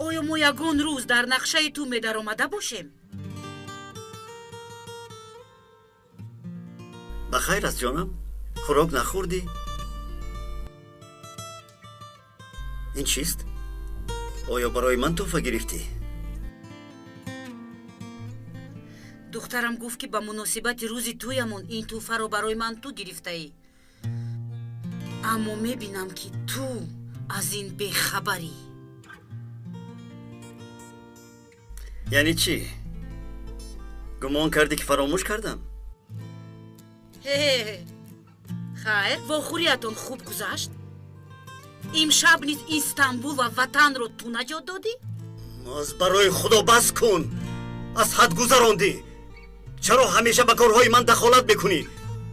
Оё мо ягон рӯз дар нақшаи ту медаромада бошем? Ба хайр аст, ҷонам. Хӯрок нахӯрдӣ? Ин чист? Оё барои ман тӯҳфа гирифтӣ? Духтарам гуфт, ки ба муносибати рӯзи тӯямон ин тӯҳфаро барои ман ту гирифтаӣ. Аммо мебинам, ки ту аз ин бехабарӣ. Яъне чӣ? Гумон кардӣ, ки фаромӯш кардам? Ҳе, хайр, вохӯриятон хуб гузашт? Имшаб низ Истанбул ва ватанро ту наҷот додӣ? Аз барои Худо бас кун! Аз ҳад гузарондӣ! Чаро ҳамеша ба корҳои ман дахолат мекунӣ?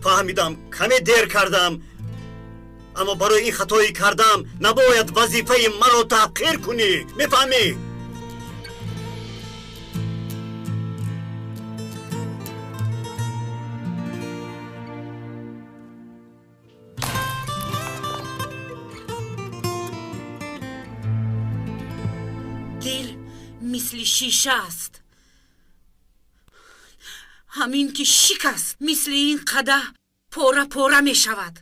Фаҳмидам, каме дер кардам, аммо барои ин хатоӣ кардам набояд вазифаи маро таҳқир кунӣ. Мефаҳмӣ? Дил мисли шиша аст. Ҳамин ки шикаст, мисли ин қадаҳ пора пора мешавад.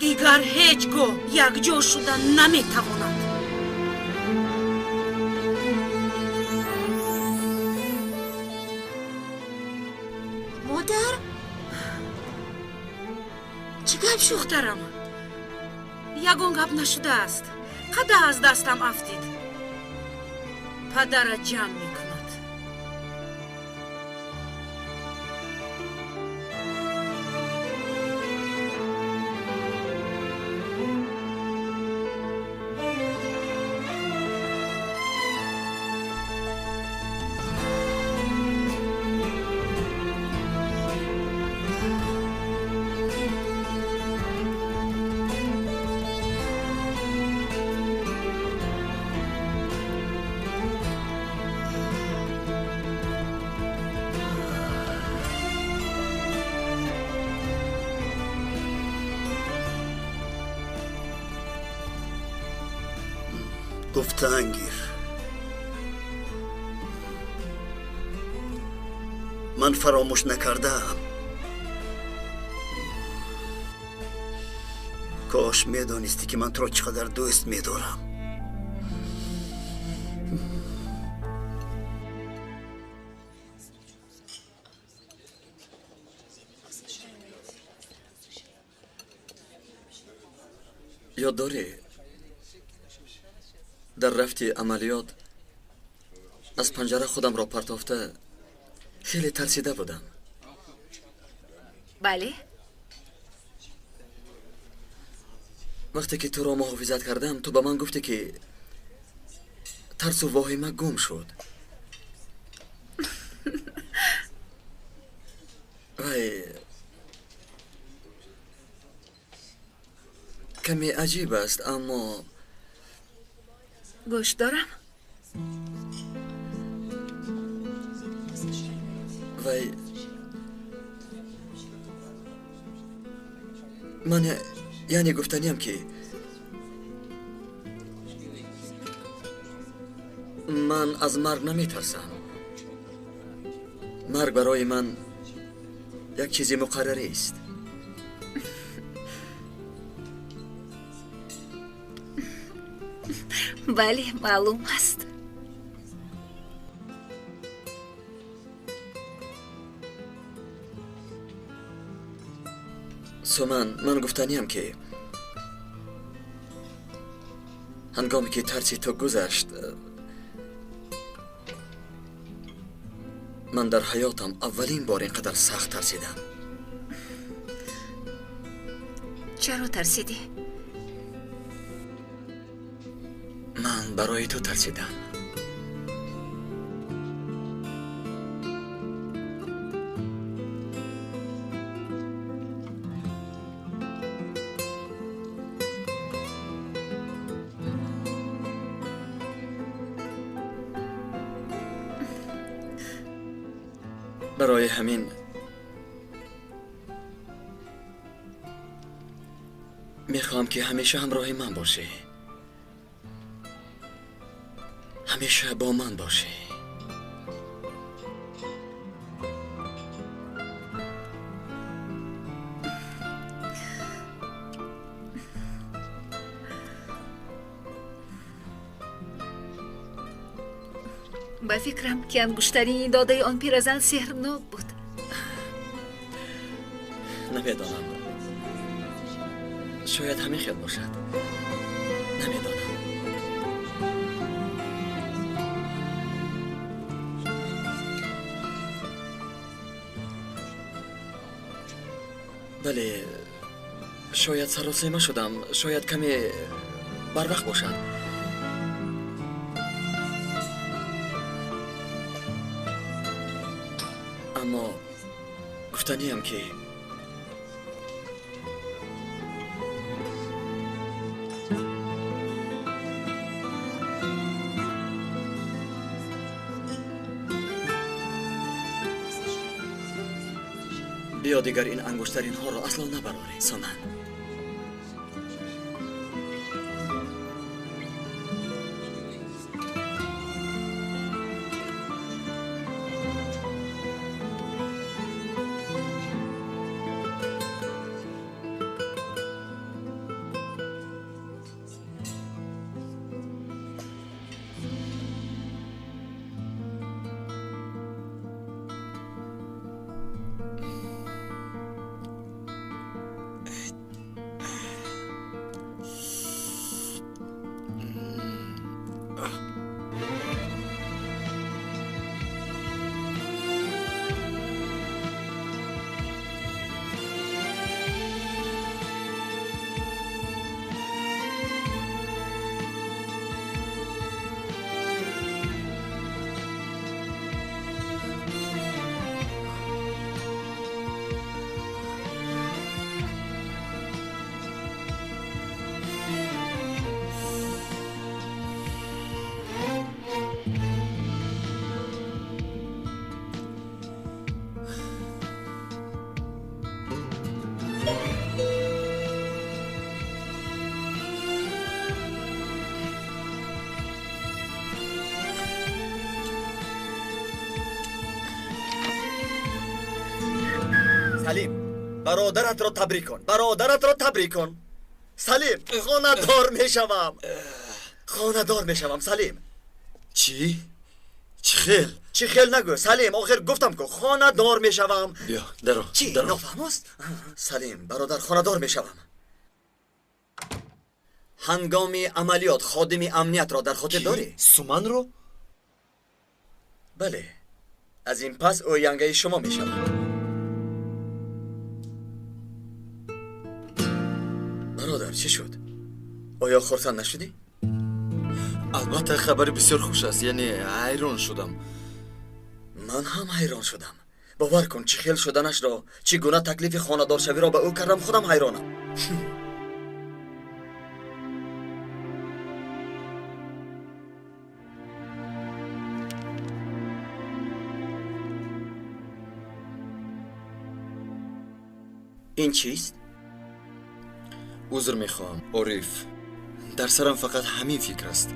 Дигар ҳеҷ гоҳ якҷо шуда наметавонад. Модар, чӣ гап шуд? Духтарам, ягон гап нашудааст. Қадаҳ аз дастам афтид. Падарат ҷамъ мекунад. Гуфтаангир, ман фаромӯш накардаам. Кош медонистӣ, ки ман туро чӣ қадар дӯст медорам. Ёд дорӣ, дар рафти амалиёт аз панҷара худамро партофта хеле тарсида будам? Бале. Вақте ки туро муҳофизат кардам, ту ба ман гуфтӣ, ки тарсу воҳима гум шуд. Вай каме аҷиб аст, аммо гӯш дорам. Вай ман яъне гуфтаниям, ки ман аз марг наметарсам. Марг барои ман як чизи муқаррарист. Бале, маълум аст. Суман, ман гуфтаниям, ки ҳангоме ки тарси ту гузашт, ман дар ҳаётам аввалин бор ин қадар сахт тарсидам. Чаро тарсидӣ? Ман барои ту тарсидам. Барои ҳамин мехоҳам, ки ҳамеша ҳамроҳи ман бошӣ, ҳамеша бо ман бошӣ. Ба фикрам, ки ангуштарини додаи он пиразан сеҳрнок буд. Намедонам, шояд ҳамин хел бошад, намедонам. Бале, шояд саросема шудам, шояд каме барвақт бошад. Аммо гуфтаниям, ки биё дигар ин ангуштаринҳоро асло набарорӣ, Суман. Салим, бародаратро табрик кун, бародаратро табрик кун. Салим, хонадор мешавам, хонадор мешавам. Салим. Чӣ? Чӣ хел? Чӣ хел нагӯ, Салим, охир гуфтам ку хонадор мешавам. Биё, даро. Чӣ, нофаҳмост? Салим, бародар, хонадор мешавам. Ҳангоми амалиёт ходими амниятро дар хотир дорӣ? Суманро? Бале, аз ин пас ӯ янгаи шумо мешавад. Бародар, чӣ шуд? Оё хурсанд нашудӣ? Албатта, хабари бисёр хуш аст, яъне ҳайрон шудам. Ман ҳам ҳайрон шудам. Бовар кун, чӣ хел шуданашро, чӣ гуна таклифи хонадоршавиро ба ӯ кардам, худам ҳайронам. Ин чист? Узр мехоҳам, Ориф. Дар сарам фақат ҳамин фикр аст.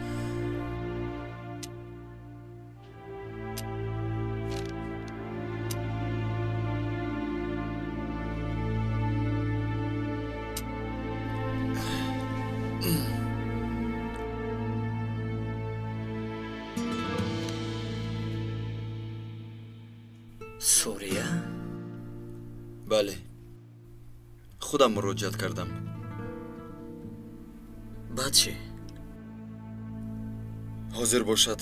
Сурия? Бале. Худам муроҷиат кардам. Баъд чӣ? Ҳозир бошад,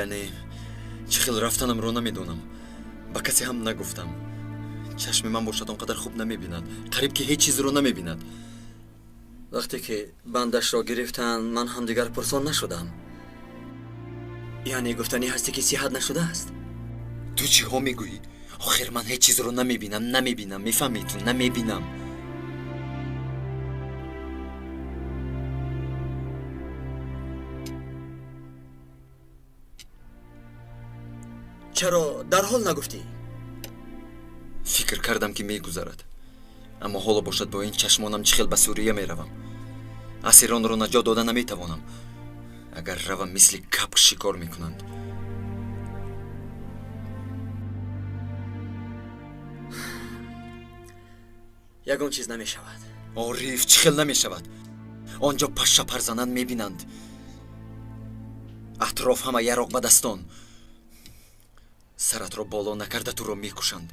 яъне чӣ хел рафтанамро намедонам. Ба касе ҳам нагуфтам. Чашми ман бошад он қадар хуб намебинад. Қариб ки ҳеҷ чизро намебинад. Вақте ки бандашро гирифтанд, ман ҳам дигар пурсон нашудам. Яъне гуфтанӣ ҳастӣ ки сиҳат нашудааст? Ту чиҳо мегӯӣ? Охир ман ҳеҷ чизро намебинам, намебинам, мефаҳмӣ ту? Намебинам. Чаро дарҳол нагуфтӣ? Фикр кардам ки мегузарад. Аммо ҳоло бошад бо ин чашмонам чӣ хел ба Сурия меравам. Асиронро наҷот дода наметавонам. Агар равам, мисли капк шикор мекунанд. Ягон чиз намешавад. Ориф, чӣ хел намешавад? Он ҷо пашша парзананд мебинанд. Атроф ҳама яроқ ба дастон. Саратро боло накарда туро мекушанд.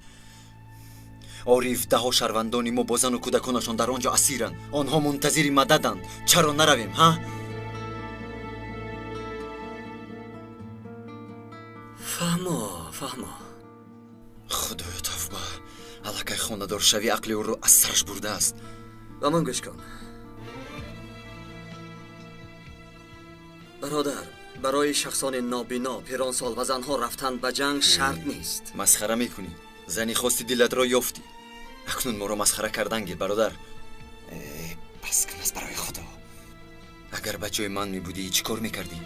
Ориф, даҳо шаҳрвандони мо бо зану кӯдаконашон дар он ҷо асиранд. Онҳо мунтазири мададанд. Чаро наравем, ҳа? Фаҳмо, фаҳмо. Худоё, тавба. Аллакай хонадоршавӣ ақли ӯро аз сараш бурдааст. Ба ман гӯш кун. Бародар, барои шахсони нобино, пиронсол ва занҳо рафтан ба ҷанг шарт нест. Масхара мекунӣ? Зани хости дилатро ёфтӣ. Акнун моро масхара кардан гир, бародар. Бас кун аз барои Худо. Агар ба ҷои ман мебудӣ, чӣ кор мекардӣ?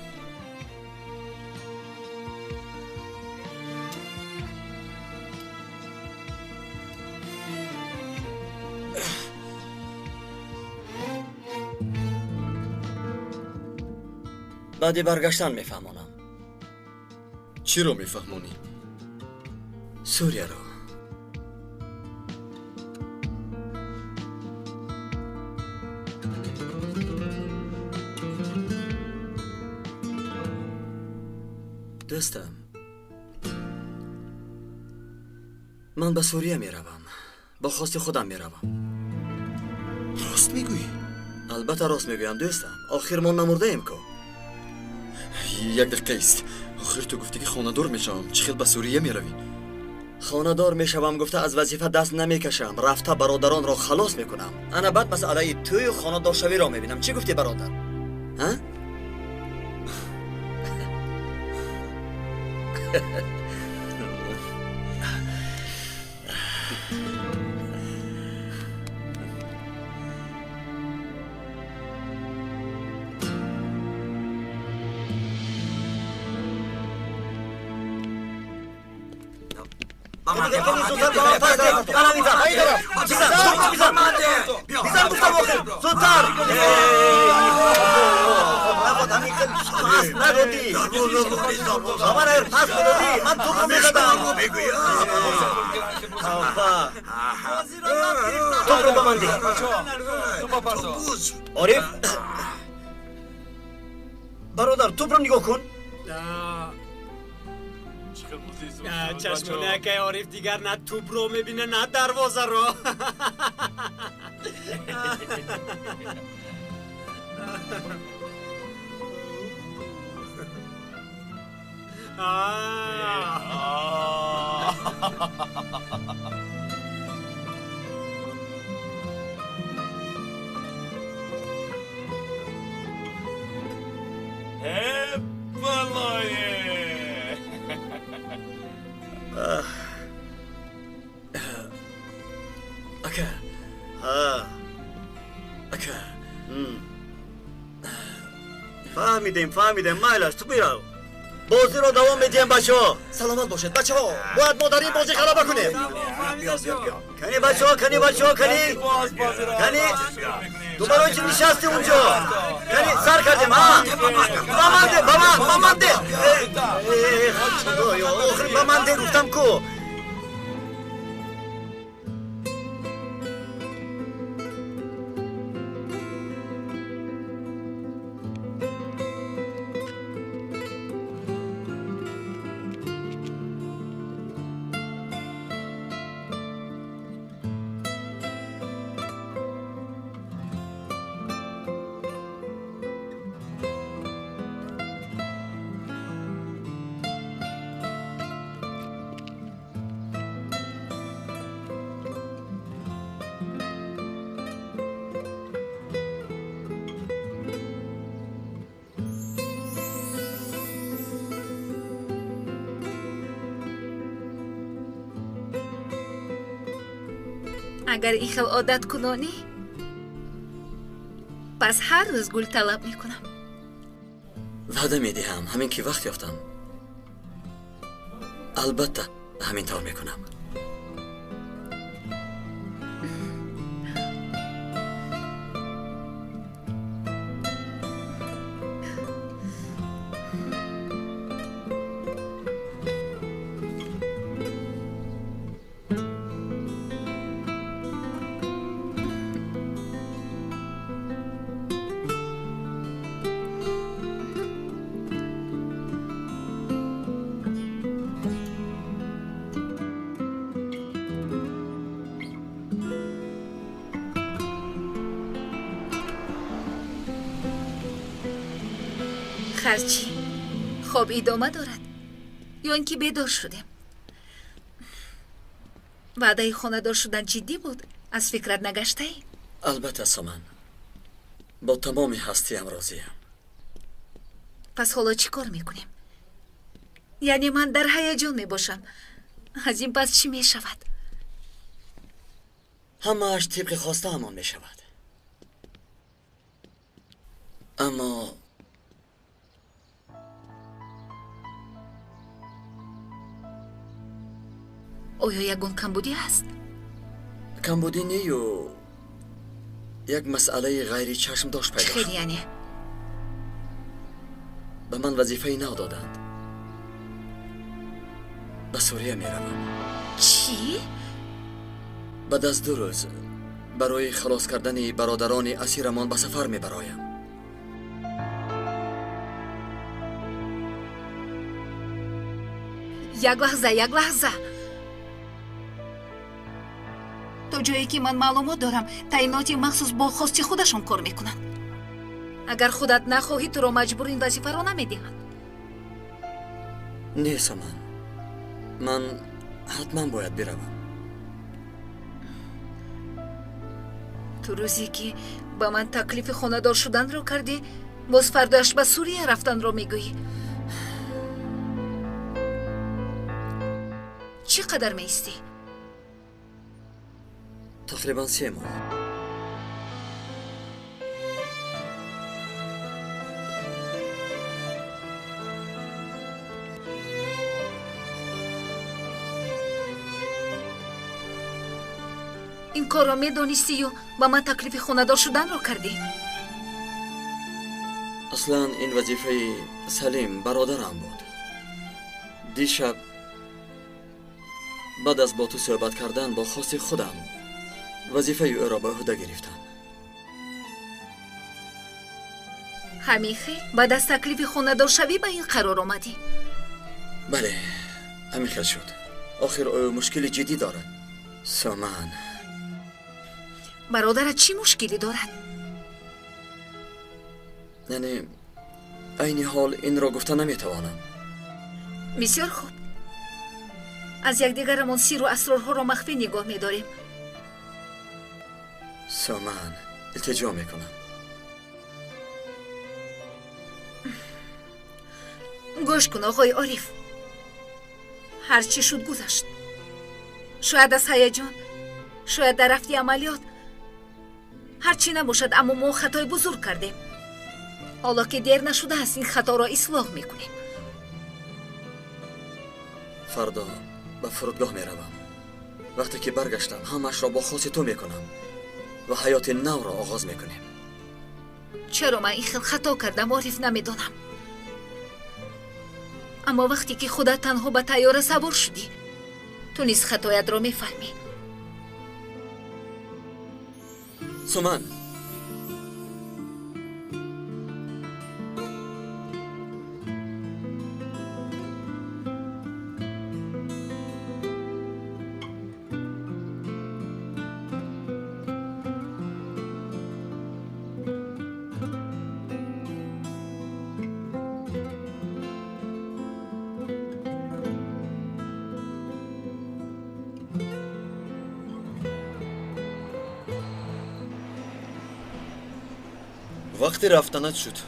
Баъди баргаштан мефаҳмонам. Чиро мефаҳмонӣ? Сурияро. Дӯстам, ман ба Сурия меравам. Бо хости худам меравам. Рост мегӯӣ? Албатта рост мегӯям, дӯстам. Охир мо намурдаем ку. Як дақиқа ист. Охир ту гуфтӣ ки хонадор мешавам. Чӣ хел ба Сурия меравӣ? Хонадор мешавам гуфта аз вазифа даст намекашам. Рафта бародаронро халос мекунам. Ана баъд масъалаи тӯю хонадоршавиро мебинам. Чӣ гуфтӣ, бародар? Ҳа? Ориф, бародар, тӯпро нигоҳ кун. Чашмони акай Ориф дигар на тӯпро мебина, на дарвозаро. Балое! Ака. Ҳа. Ака. Фаҳмидем, фаҳмидем, майлаш, ту бирав. Бозиро давом медиҳем, бачаҳо. Саломат бошед, бачаҳо. Бояд мо дар ин бозӣ ғалаба кунем. Кани, бачаҳо, кани, бачаҳо, кани, кани. Ту барои чӣ нишастӣ унҷо? Кани, сар кардем, ҳа? Ба ман де, ба ман, ба ман де. Худоё, охир ба ман де гуфтам ку. Агар ин хел одат кунонӣ, пас ҳар рӯз гул талаб мекунам. Ваъда медиҳам, ҳамин ки вақт ёфтам, албатта ҳамин тавр мекунам. Харчи хоб идома дорад ё ин ки бедор шудем? Ваъдаи хонадор шудан ҷиддӣ буд, аз фикрат нагаштаӣ? Албатта, Соман, бо тамоми ҳастиям розиям. Пас ҳоло чӣ кор мекунем? Яъне ман дар ҳаяҷон мебошам. Аз ин пас чӣ мешавад? Ҳамааш тибқи хостаамон мешавад. Аммо оё ягон камбудӣ ҳаст? Камбудӣ нею, як масъалаи ғайричашмдошт пайдо Хел шуд. Яъне? Ба ман вазифаи нав доданд. Ба Сурия меравам. Чӣ? Баъд аз 2 рӯз барои халос кардани бародарони асирамон ба сафар мебароям. Як лаҳза, як лаҳза. То ҷое ки ман маълумот дорам, таъиноти махсус бо хости худашон кор мекунанд. Агар худат нахоҳӣ, туро маҷбур ин вазифаро намедиҳанд. Не, Саман, ман ҳатман бояд биравам. Ту рӯзе ки ба ман таклифи хонадор шуданро кардӣ, боз фардояш ба Сурия рафтанро мегӯӣ. Чӣ қадар меистӣ? Тақрибан 3 моҳ. Ин корро медонистию ба ман таклифи хонадор шуданро кардӣ? Аслан ин вазифаи Салим бародарам буд. Дишаб баъд аз бо ту суҳбат кардан бо хости худам вазифаи ӯро ба ӯҳда гирифтам. Ҳамин хел баъд аз таклифи хонадоршавӣ ба ин қарор омадӣ? Бале, ҳамин хел шуд. Охир ӯ мушкили ҷиддӣ дорад. Соман. Бародарат чӣ мушкилӣ дорад? Яъне айни ҳол инро гуфта наметавонам. Бисёр хуб. Аз якдигарамон сиру асрорҳоро махфӣ нигоҳ медорем. Соман, илтиҷо мекунам. Гӯш кун, оғои Ориф. Ҳар чӣ шуд гузашт. Шояд аз ҳаяҷон, Шояд дар рафти амалиёт ҳарчи набошад, аммо мо хатои бузург кардем. Ҳоло ки дер нашудааст, ин хаторо ислоҳ мекунем. Фардо ба фурудгоҳ меравам. Вақте ки баргаштам, ҳамаашро бо хоси ту мекунам ва ҳаёти навро оғоз мекунем. Чаро ман ин хел хато кардам, Ориф, намедонам. Аммо вақте ки худат танҳо ба тайёра савор шудӣ, ту низ хатоятро мефаҳмӣ. Суман, вақте рафтанат шуд,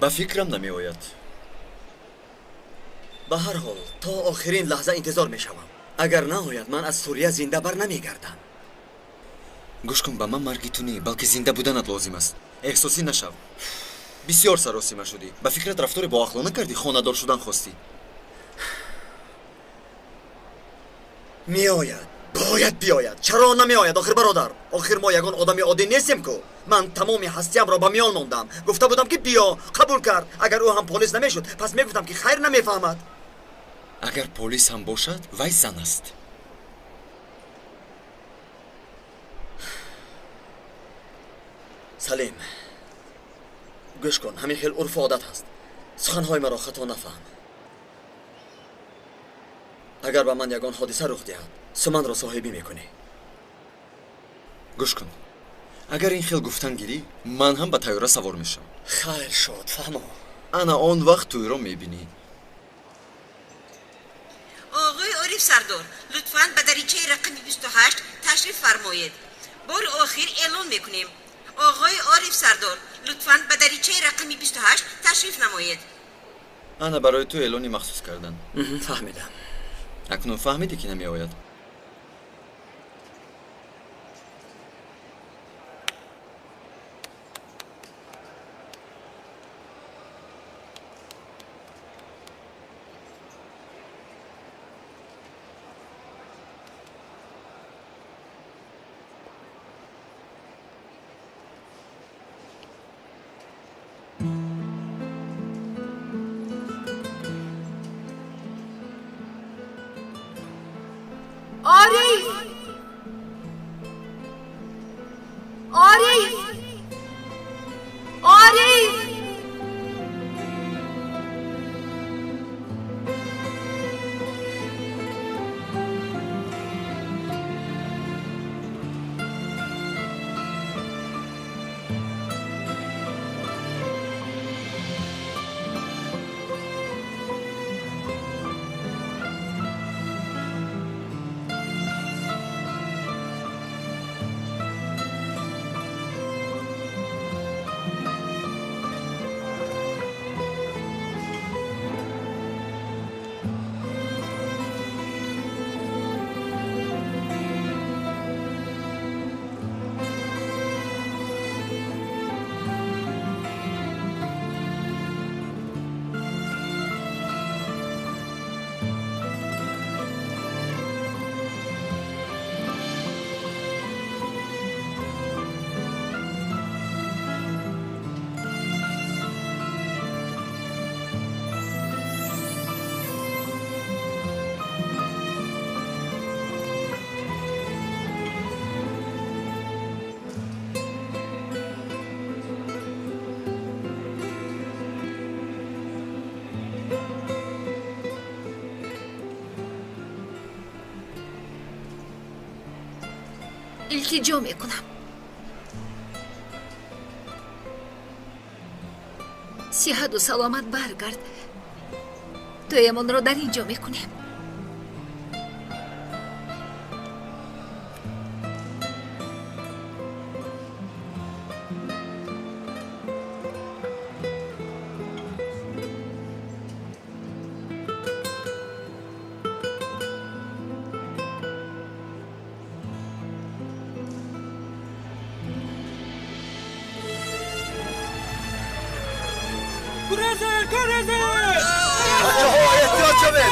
ба фикрам намеояд. Ба ҳар ҳол то охирин лаҳза интизор мешавам. Агар наояд, ман аз Сурия зинда бар намегардам. Гӯш кун, ба ман марги ту не, балки зинда буданат лозим аст. Эҳсосӣ нашав. Бисёр саросима шудӣ. Ба фикрат рафтори боақлона кардӣ, хонадор шудан хостӣ. Меояд, бояд биёяд. Чаро намеояд, охир бародар? Охир мо ягон одами оддӣ нестем ку. Ман тамоми ҳастиямро ба миён мондам. Гуфта будам ки биё, қабул кард. Агар ӯ ҳам полис намешуд, пас мегуфтам ки хайр намефаҳмад. Агар полис ҳам бошад, вай зан аст. Салим, гӯш кун, ҳамин хел урфу одат ҳаст. Суханҳои маро хато нафаҳм. Агар ба ман ягон ҳодиса рух диҳад, Суманро соҳибӣ мекунӣ. Гӯш кун, агар ин хел гуфтан гирӣ, ман ҳам ба тайёра савор мешавам. Хайр шуд, фаҳмо. Ана он вақт тӯйро мебинӣ. Оғои Ориф Сардор, лутфан ба даричаи рақами 28 ташриф фармоед. Бори охир эълон мекунем. Оғои Ориф Сардор, лутфан ба даричаи рақами 28 ташриф намоед. Ана барои ту эълони махсус кардан. Фаҳмидам. Акнун фаҳмидӣ, ки намеояд? Ориф! Ориф! Ориф! Илтиҷо мекунам. Сиҳату саломат баргард. Тӯямонро дар ин ҷо мекунем. Бачаҳо, эҳтиёт шавед!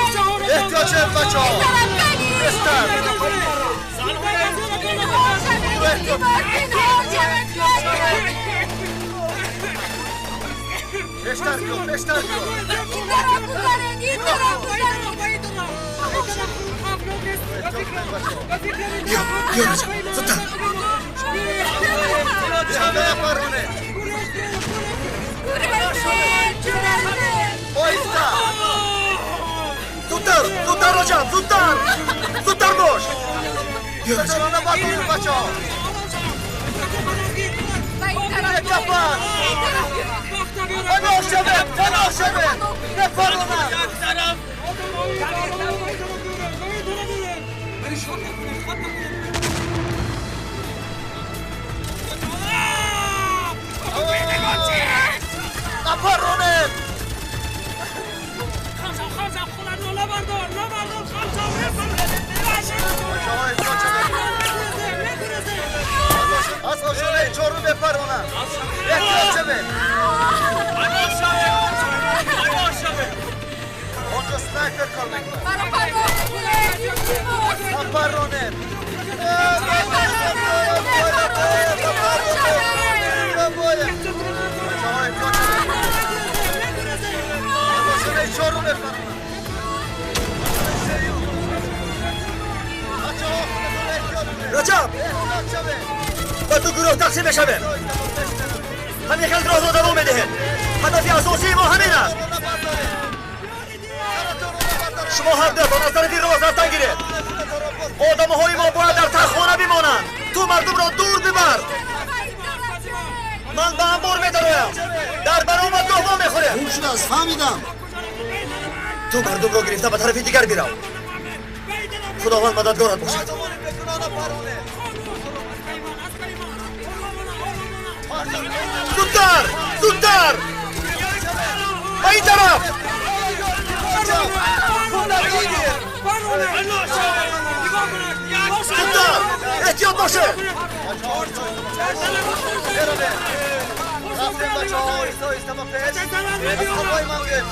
Эҳтиёт шавед, бачаҳо! Тезтар! Пештар биё, пештар биё! Ин тараф гузаред, ин тараф гузаред! Биё, биё, Раҷаб, зудтар! Напаронед! Оҳиста! Зудтар, зудтар, Раҷаб, зудтар! Зудтар бош! Биё, Раҷаб! Набардоред, бачаҳо! Капан! Паноҳ шавед, паноҳ шавед! Напаронанд! Напаронед! Аз ошонаи чорум мепаронанд! Эҳтиёт шавед! Онҷо снайпер кор мекунад! Напаронед! Аз ошонаи чорум мепаронанд! Раҷаб, ба ду гурӯҳ тақсим мешавем. Ҳамин хел роҳро давом медиҳем. Ҳадафи асосии мо ҳамин аст. Шумо ҳар дуятон аз тарафи рост рафтан гиред. Одамҳои мо бояд дар таххона бимонанд. Ту мардумро дур бибар. Ман ба амбор медароям. Дар баромадгоҳ вомехӯрем. Хуб шудааст, фаҳмидам. Ту мардумро гирифта ба тарафи дигар бирав. Худованд мададгорат бошад. Зудтар! Зудтар! Ба ин тараф! Зудтар! Эҳтиёт бошед! Рафтем, бачаҳо, оҳиста оҳиста ба пеш. Аз қафои ман биёед.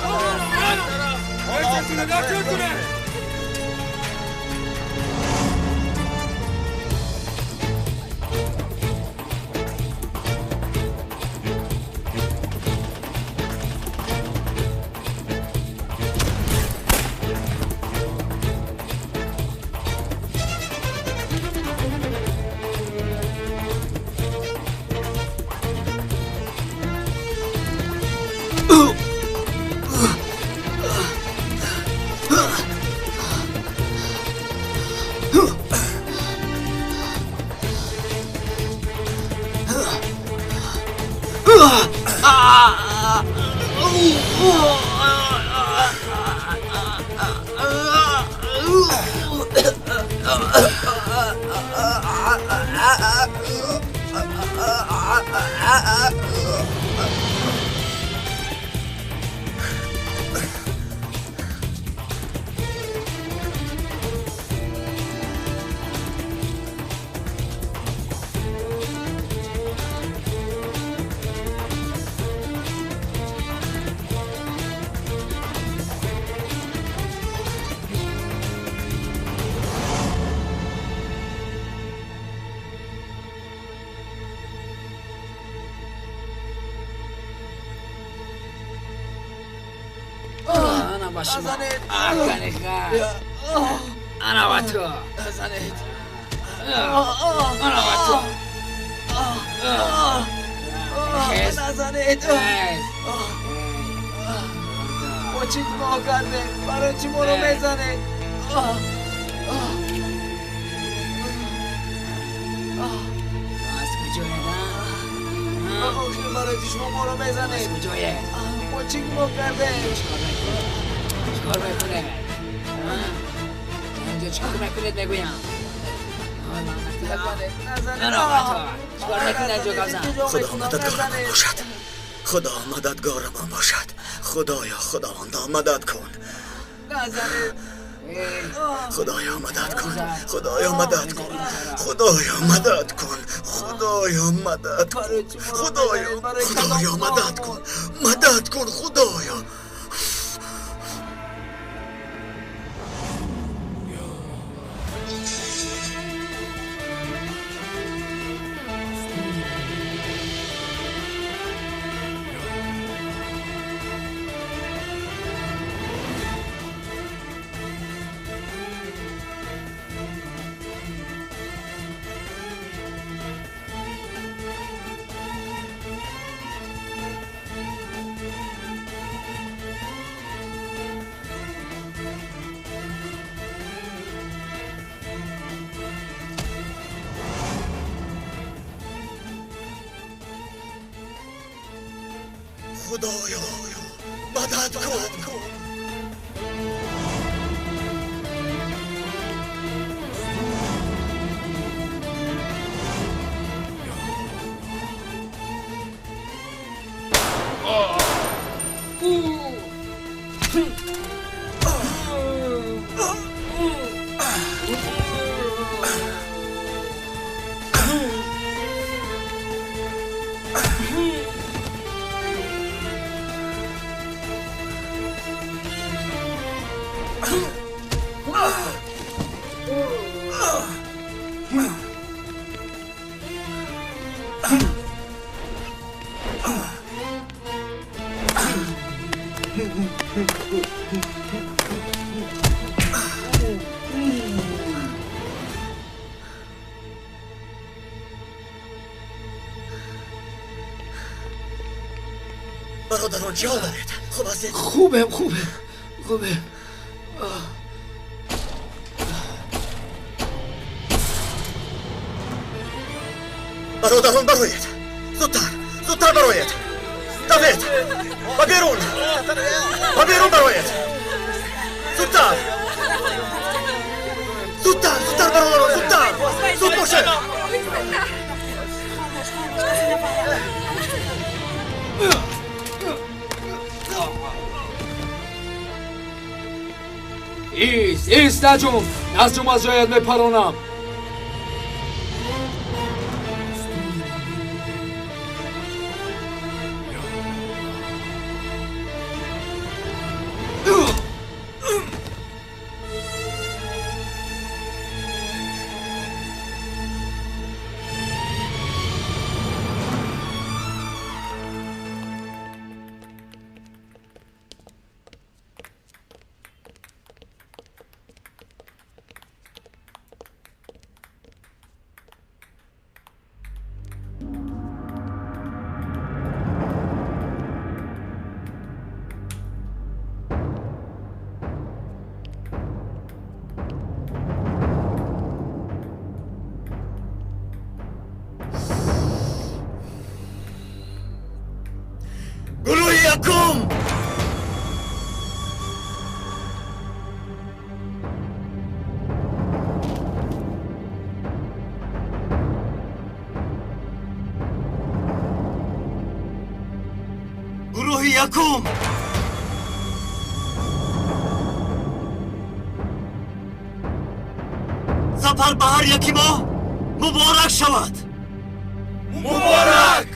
Мо чӣ гуноҳ кардем? Барои чӣ моро мезанед? Аз куҷоед? Охир барои чӣ шумо моро мезанед? Аз куҷоед? Мо чӣ гуноҳ кардем? Чикор мекунед? Инҷо чикор мекунед мегӯям? Чикор мекунед инҷо гавзан? Худо мададгорамон бошад. Худо мададгорамон бошад. Худоё, Худовандо, мадад кун. Худоё, мадад кун. Худоё, мадад кун. Худоё, мадад кун. Худоё мадад кун, Худоё, Худоё мадад кун, мадад кун, Худоё. Худоё мадад кун. Бародарон, чӣ ҳол доред? Хуб ҳастед? Хубем, хубем, хубем. Бародарон, бароед! Зудтар, зудтар бароед! Давед! Ба берун! Ба берун бароед! Зудтар! Зудтар, зудтар, бародарон, зудтар! Зуд бошед! Ист, ист, наҷум! Наҷум, аз ҷоят мепаронам! Гурӯҳи якум зафар ба ҳар яки мо муборак шавад. Муборак!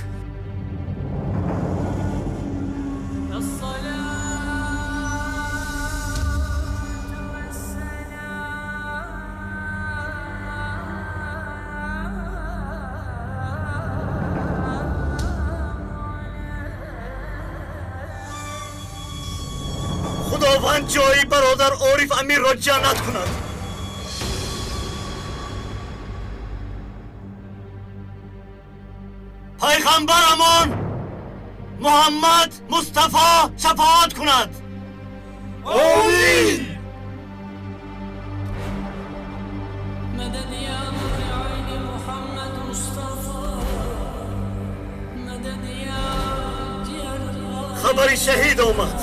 Худованд ҷои бародар Ориф Амирро ҷаннат кунад. Пайғамбарамон Муҳаммад Мустафо шафоат кунад. Омин. Хабари шаҳид омад.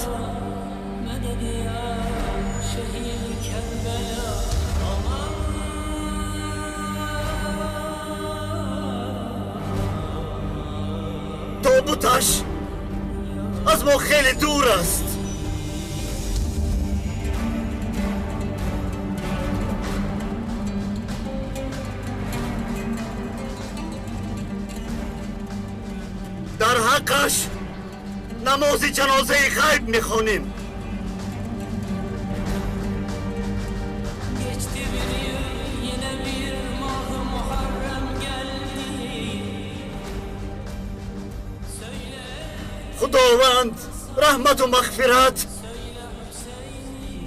Тобуташ аз мо хеле дур аст. Ҳаққаш намози ҷанозаи ғайб мехонем. Худованд раҳмату мағфират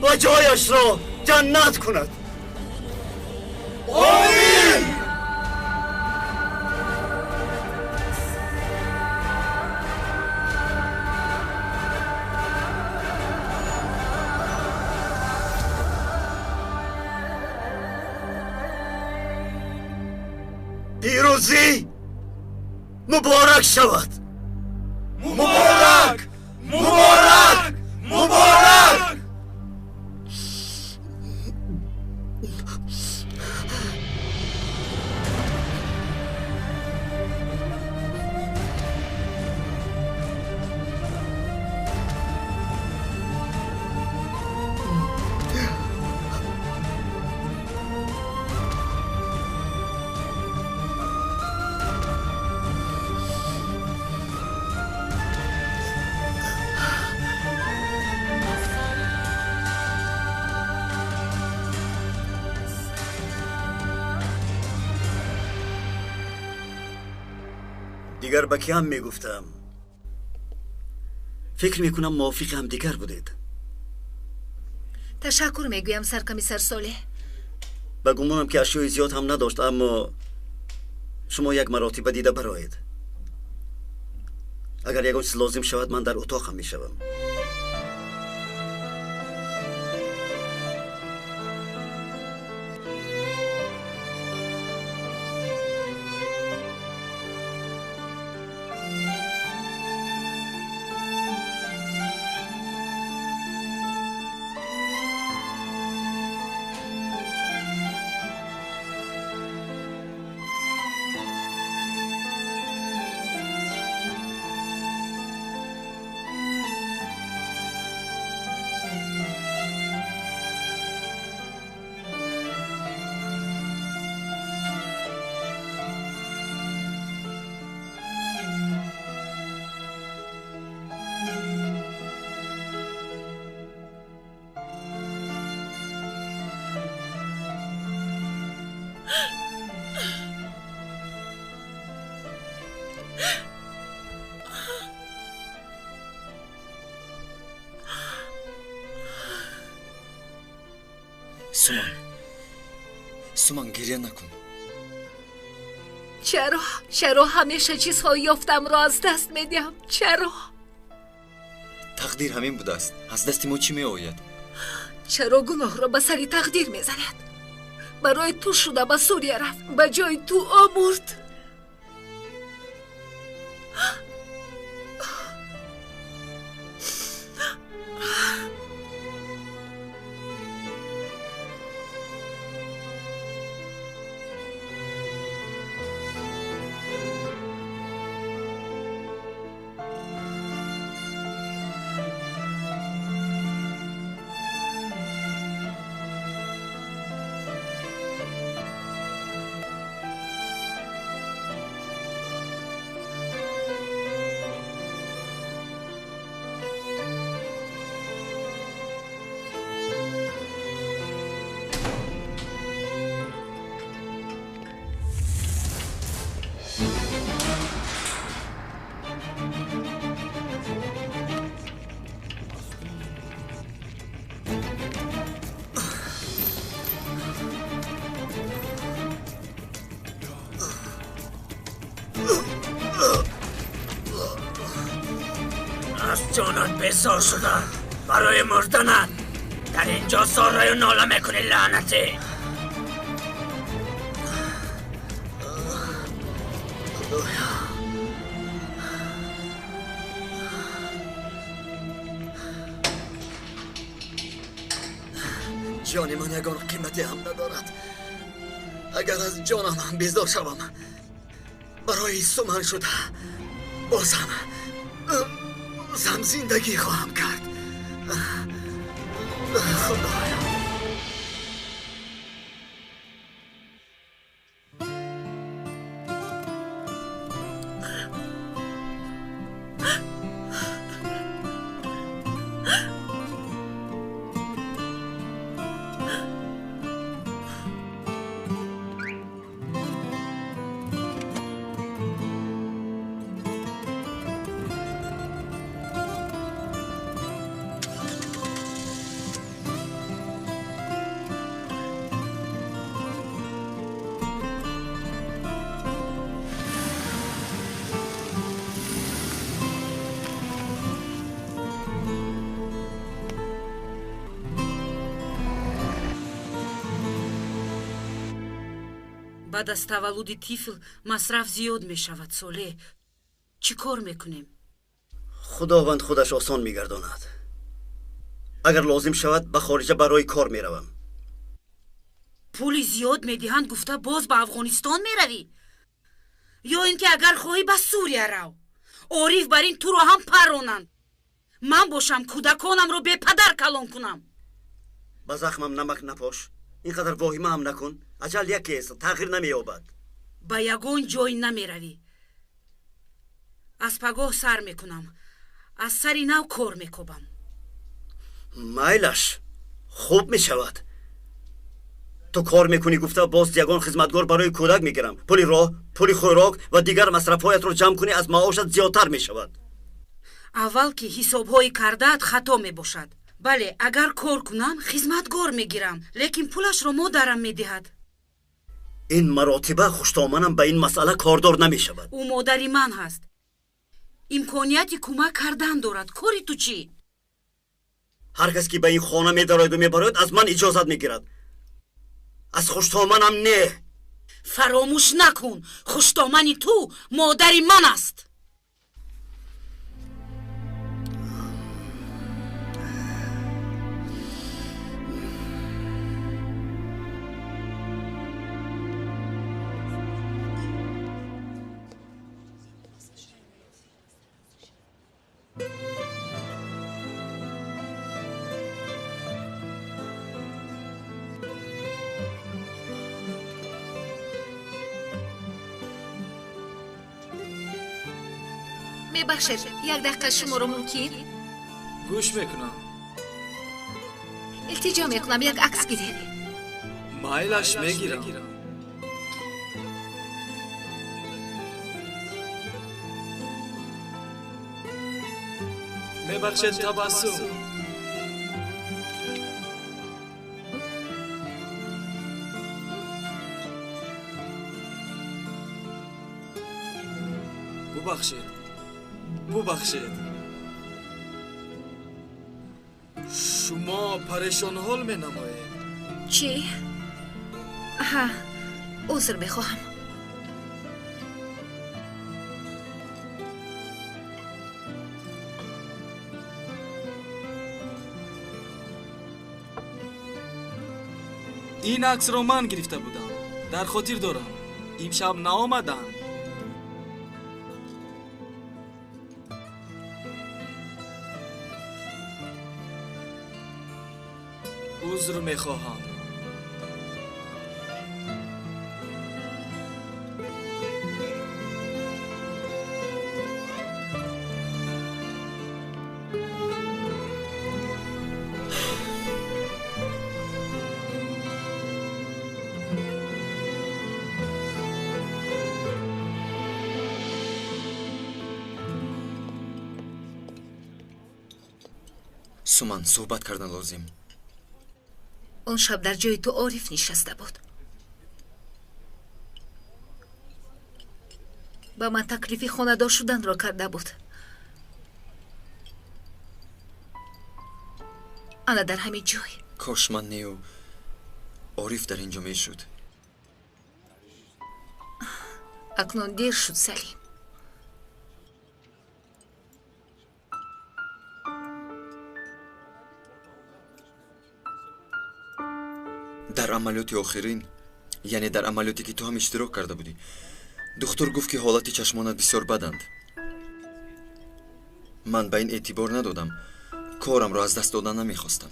ва ҷояшро ҷаннат кунад. Омин. Пирӯзӣ муборак шавад. Муборак! Муборак! Муборак! Дигар ба киам мегуфтам? Фикр мекунам мувофиқи ҳамдигар будед. Ташаккур мегӯям, саркомиссар Солеҳ. Ба гумонам ки ашёи зиёд ҳам надошт, аммо шумо як маротиба дида бароед. Агар ягон чиз лозим шавад, ман дар утоқам мешавам. Суман, Суман, гиря накун. Чаро? Чаро ҳамеша чизҳои ёфтамро аз даст медиҳам? Чаро? Тақдир ҳамин будааст. Аз дасти мо чӣ меояд? Чаро гуноҳро ба сари тақдир мезанад? Барои ту шуда ба Сурия рафт, ба ҷои ту омурд. جانت بیزار شدم برای مردنت. در اینجا سارای و ناله میکنی لعنتی. ҷони ман ягон қимате ҳам надорад. Агар аз ҷонам ҳам безор шавам, барои суман шуда бозам зиндагӣ хоҳам кард. Худоё. Баъд аз таваллуди тифл масраф зиёд мешавад. Солеҳ, чӣ кор мекунем? Худованд худаш осон мегардонад. Агар лозим шавад, ба хориҷа барои кор меравам. Пули зиёд медиҳанд гуфта боз ба Афғонистон меравӣ? Ё ин ки агар хоҳӣ ба Сурия рав. Ориф бар ин туро ҳам паронанд. Ман бошам кӯдаконамро бепадар калон кунам. Ба захмам намак напош. Ин қадар воҳима ҳам накун. Аҷал якест, тағйир намеёбад. Ба ягон ҷой намеравӣ. Аз пагоҳ сар мекунам. Аз сари нав кор мекобам. Майлаш, хуб мешавад. Ту кор мекунӣ гуфта боз ягон хизматгор барои кӯдак мегирам. Пули роҳ, пули хӯрок ва дигар масрафҳоятро ҷамъ кунӣ, аз маошат зиёдтар мешавад. Аввал ки ҳисобҳои кардаат хато мебошад. Бале, агар кор кунам, хизматгор мегирам, лекин пулашро модарам медиҳад. Ин маротиба хуштоманам ба ин масъала кордор намешавад. Ӯ модари ман ҳаст. Имконияти кӯмак кардан дорад. Кори ту чӣ? Ҳар кас ки ба ин хона медарояду мебарояд, аз ман иҷозат мегирад. Аз хуштоманам не. Фаромӯш накун, хуштомани ту модари ман аст. Мебахшед, як дақиқа шуморо мумкин? Гӯш мекунам. Илтиҷо мекунам, як акс гиред. Майлаш, мегирам. Мебахшед, табассум. Бубахшед. Бубахшед. Шумо парешонҳол менамоед. Чӣ? Аҳа, узр мехоҳам. Ин аксро ман гирифта будам. Дар хотир дорам. Имшаб наомаданд. Узр мехоҳам. Суман, суҳбат кардан лозим. Он шаб дар ҷои ту Ориф нишаста буд. Ба ман таклифи хонадор шуданро карда буд. Ана дар ҳамин ҷой. Кош ман нею Ориф дар ин ҷо мешуд. Акнун дер шуд, Салим. Дар амалиёти охирин, яъне дар амалиёте ки ту ҳам иштирок карда будӣ, духтур гуфт ки ҳолати чашмонат бисёр баданд. Ман ба ин эътибор надодам. Корамро аз даст додан намехостам.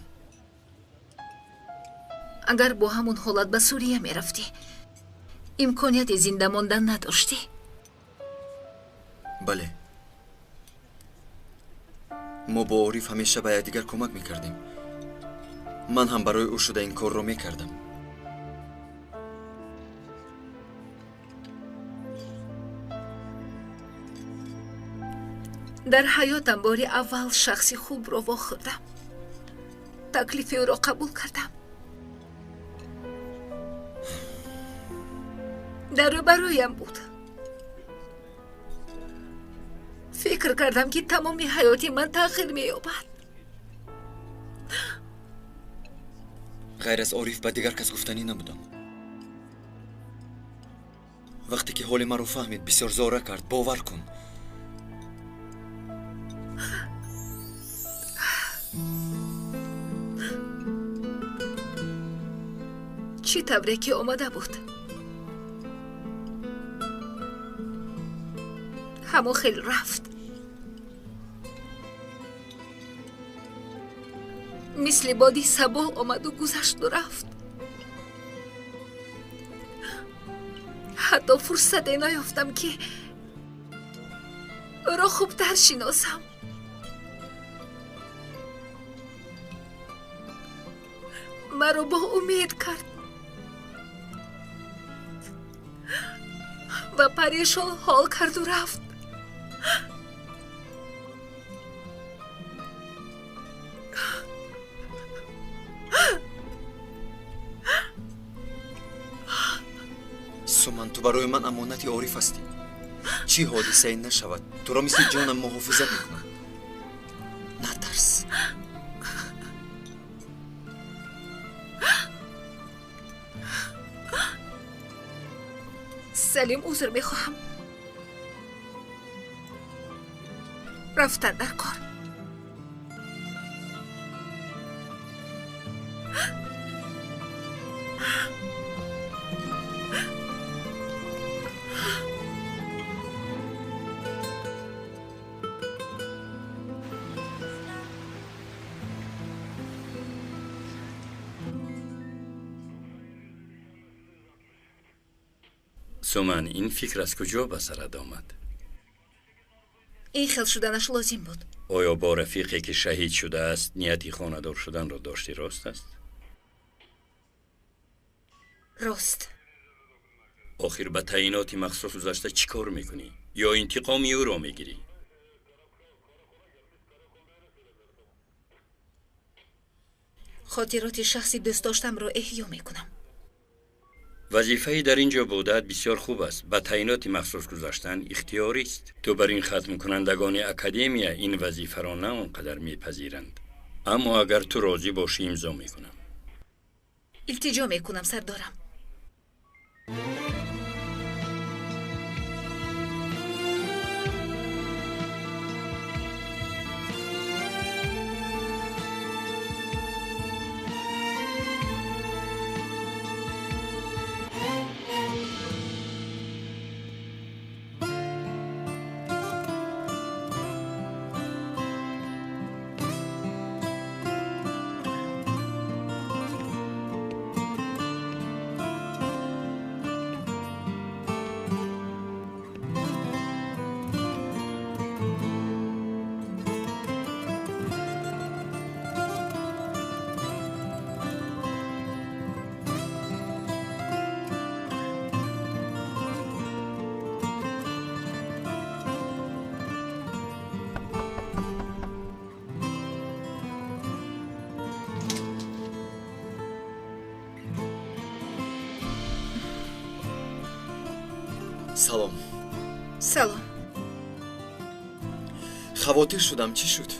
Агар бо ҳамон ҳолат ба Сурия мерафтӣ, имконияти зинда мондан надоштӣ. Бале, мо бо Ориф ҳамеша ба якдигар кӯмак мекардем. Ман ҳам барои ӯ шуда ин корро мекардам. Дар ҳаётам бори аввал шахси хубро вохӯрдам. Таклифи ӯро қабул кардам. Дар рӯбарӯям буд. Фикр кардам, ки тамоми ҳаёти ман тағйир меёбад. Ғайр аз Ориф ба дигар кас гуфтанӣ набудам. Вақте ки ҳоли маро фаҳмид, бисёр зора кард. Бовар кун. Чӣ тавре ки омада буд, ҳамон хел рафт. Мисли боди сабо омаду гузашту рафт. Ҳатто фурсате наёфтам, ки ӯро хубтар шиносам. Маро бо умед кард ва парешон ҳол карду рафт. Суман, ту барои ман амонати Ориф ҳастӣ. Чӣ ҳодисае нашавад, туро мисли ҷонам муҳофизат мекунам. Натарс. Салим, узр мехоҳам. Рафтан дар кор. Суман, ин фикр аз куҷо ба сарат омад? Ин хел шуданаш лозим буд. Оё бо рафиқе ки шаҳид шудааст нияти хонадор шуданро дошти, рост аст? Рост. Охир ба таъиноти махсус гузашта чӣ кор мекунӣ? Ё интиқоми ӯро мегирӣ? Хотироти шахси дӯстдоштамро эҳё мекунам. Вазифаи дар ин ҷо будаат бисёр хуб аст. Ба таъиноти махсус гузаштан ихтиёрист. Ту бар ин хатмкунандагони академия ин вазифаро на он қадар мепазиранд. Аммо агар ту розӣ бошӣ, имзо мекунам. Илтиҷо мекунам, сардорам. Салом. Салом. Хавотир шудам, чӣ шуд?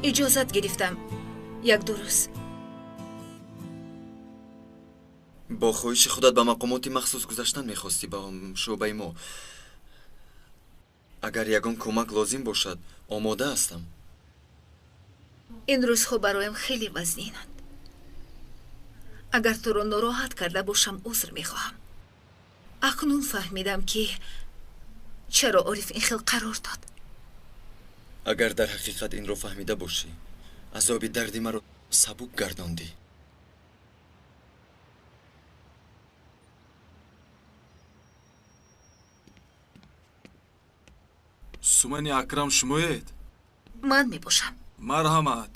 Иҷозат гирифтам як-ду рӯз. Бо хоҳиши худат ба мақомоти махсус гузаштан мехостӣ, ба шӯъбаи мо. Агар ягон кӯмак лозим бошад, омода ҳастам. Ин рӯзҳо бароям хеле вазнинанд. Агар туро нороҳат карда бошам, узр мехоҳам. Акнун фаҳмидам, ки чаро Ориф ин хел қарор дод. Агар дар ҳақиқат инро фаҳмида бошӣ, азоби дарди маро сабук гардондӣ. Сумани Акрам шумоед? Ман мебошам. Марҳамат.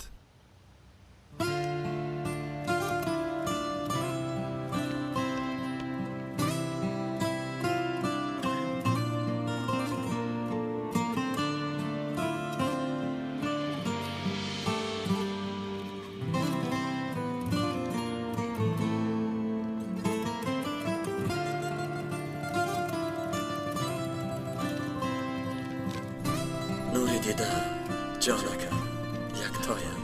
Нури дида, ҷонакам, яктоям.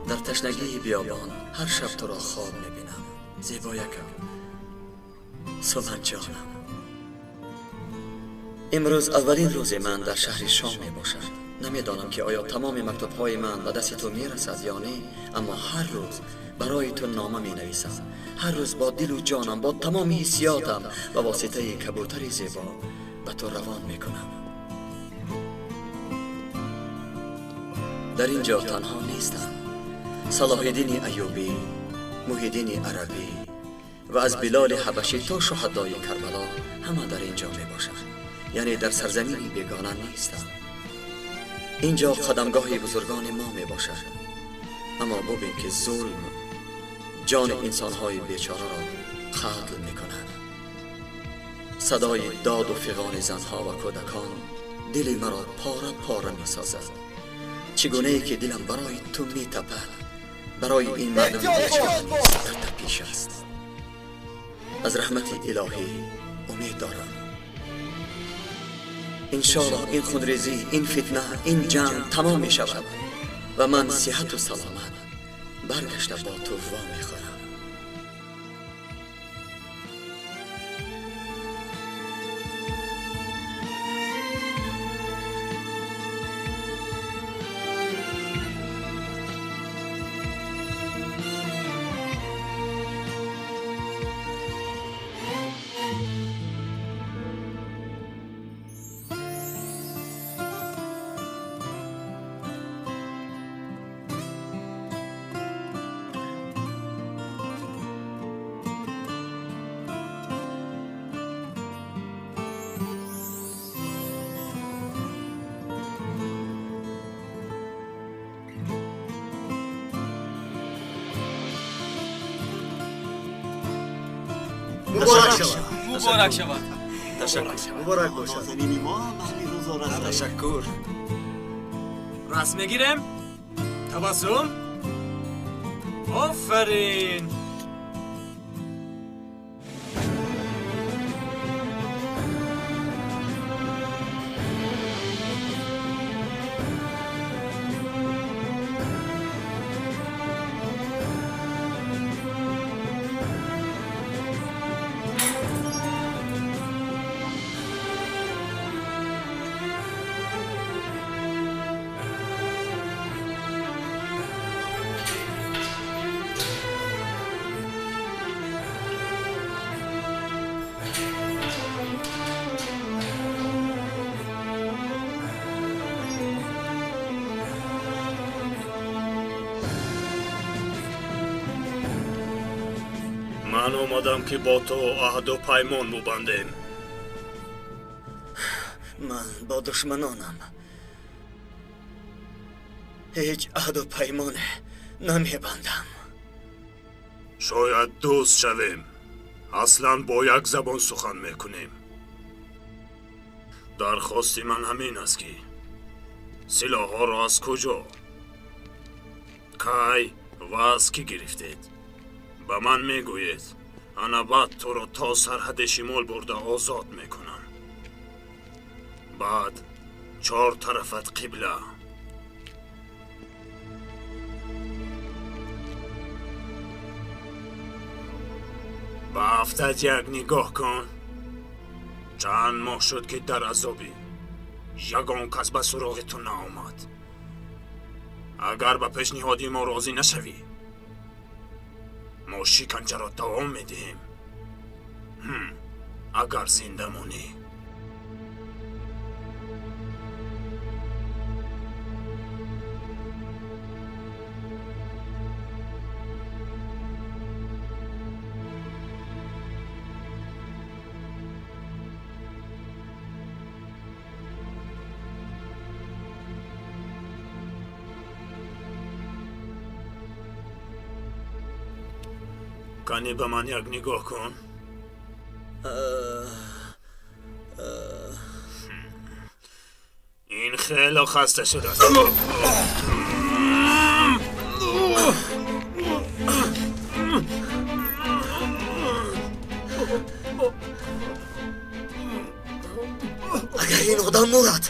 Дар ташнагии биёбон ҳар шаб туро хоб мебинам. Зебоякам, Суман ҷонам, имрӯз аввалин рӯзи ман дар шаҳри Шом мебошад. Намедонам ки оё тамоми мактубҳои ман ба дасти ту мерасад ё не, аммо ҳар рӯз барои ту нома менависам. Ҳар рӯз бо дилу ҷонам, бо тамоми ҳиссиётам ба воситаи кабӯтари зебо ба ту равон мекунам. Дар ин ҷо танҳо нестам. Салоҳиддини Аюбӣ, Муҳиддини Арабӣ ва аз Билоли Ҳабашӣ то шуҳадои Карбало ҳама дар ин ҷо мебошанд. Яъне дар сарзамини бегона нестам. Ин ҷо қадамгоҳи бузургони мо мебошад. Аммо бубин ки зулм ҷони инсонҳои бечораро қатл мекунад. Садои доду фиғони занҳо ва кӯдакон дили маро пора пора месозад. Чӣ гунае ки дилам барои ту метапад, барои ин мардуми бечора низ дар тапиш аст. Аз раҳмати илоҳӣ умед дорам. Иншоаллоҳ ин хунрезӣ, ин фитна, ин ҷанг тамом мешавад ва ман сиҳату саломат баргашта бо ту во мехӯрам. Муборак шавад. Муборак шавад. Ташаккур. Муборак бошад. Ташаккур. Расм мегирем. Табассум. Офарин. Ман омадам ки бо ту аҳду паймон мубандем. Ман бо душманонам ҳеҷ аҳду паймоне намебандам. Шояд дӯст шавем. Аслан бо як забон сухан мекунем. Дархости ман ҳамин аст ки силоҳҳоро аз куҷо, кай ва аз кӣ гирифтед? Ба ман мегӯед, ана баъд туро то сарҳади шимол бурда озод мекунам. Баъд чор тарафат қибла. Ба афтат як нигоҳ кун. Чанд моҳ шуд ки дар азобӣ. Ягон кас ба суроғи ту наомад. Агар ба пешниҳоди мо розӣ нашавӣ, мо шиканҷаро давом медиҳем. Агар зинда монӣ. Кани ба ман як нигоҳ кун. Ин хеле хаста шудааст. Агар ин одам мурад,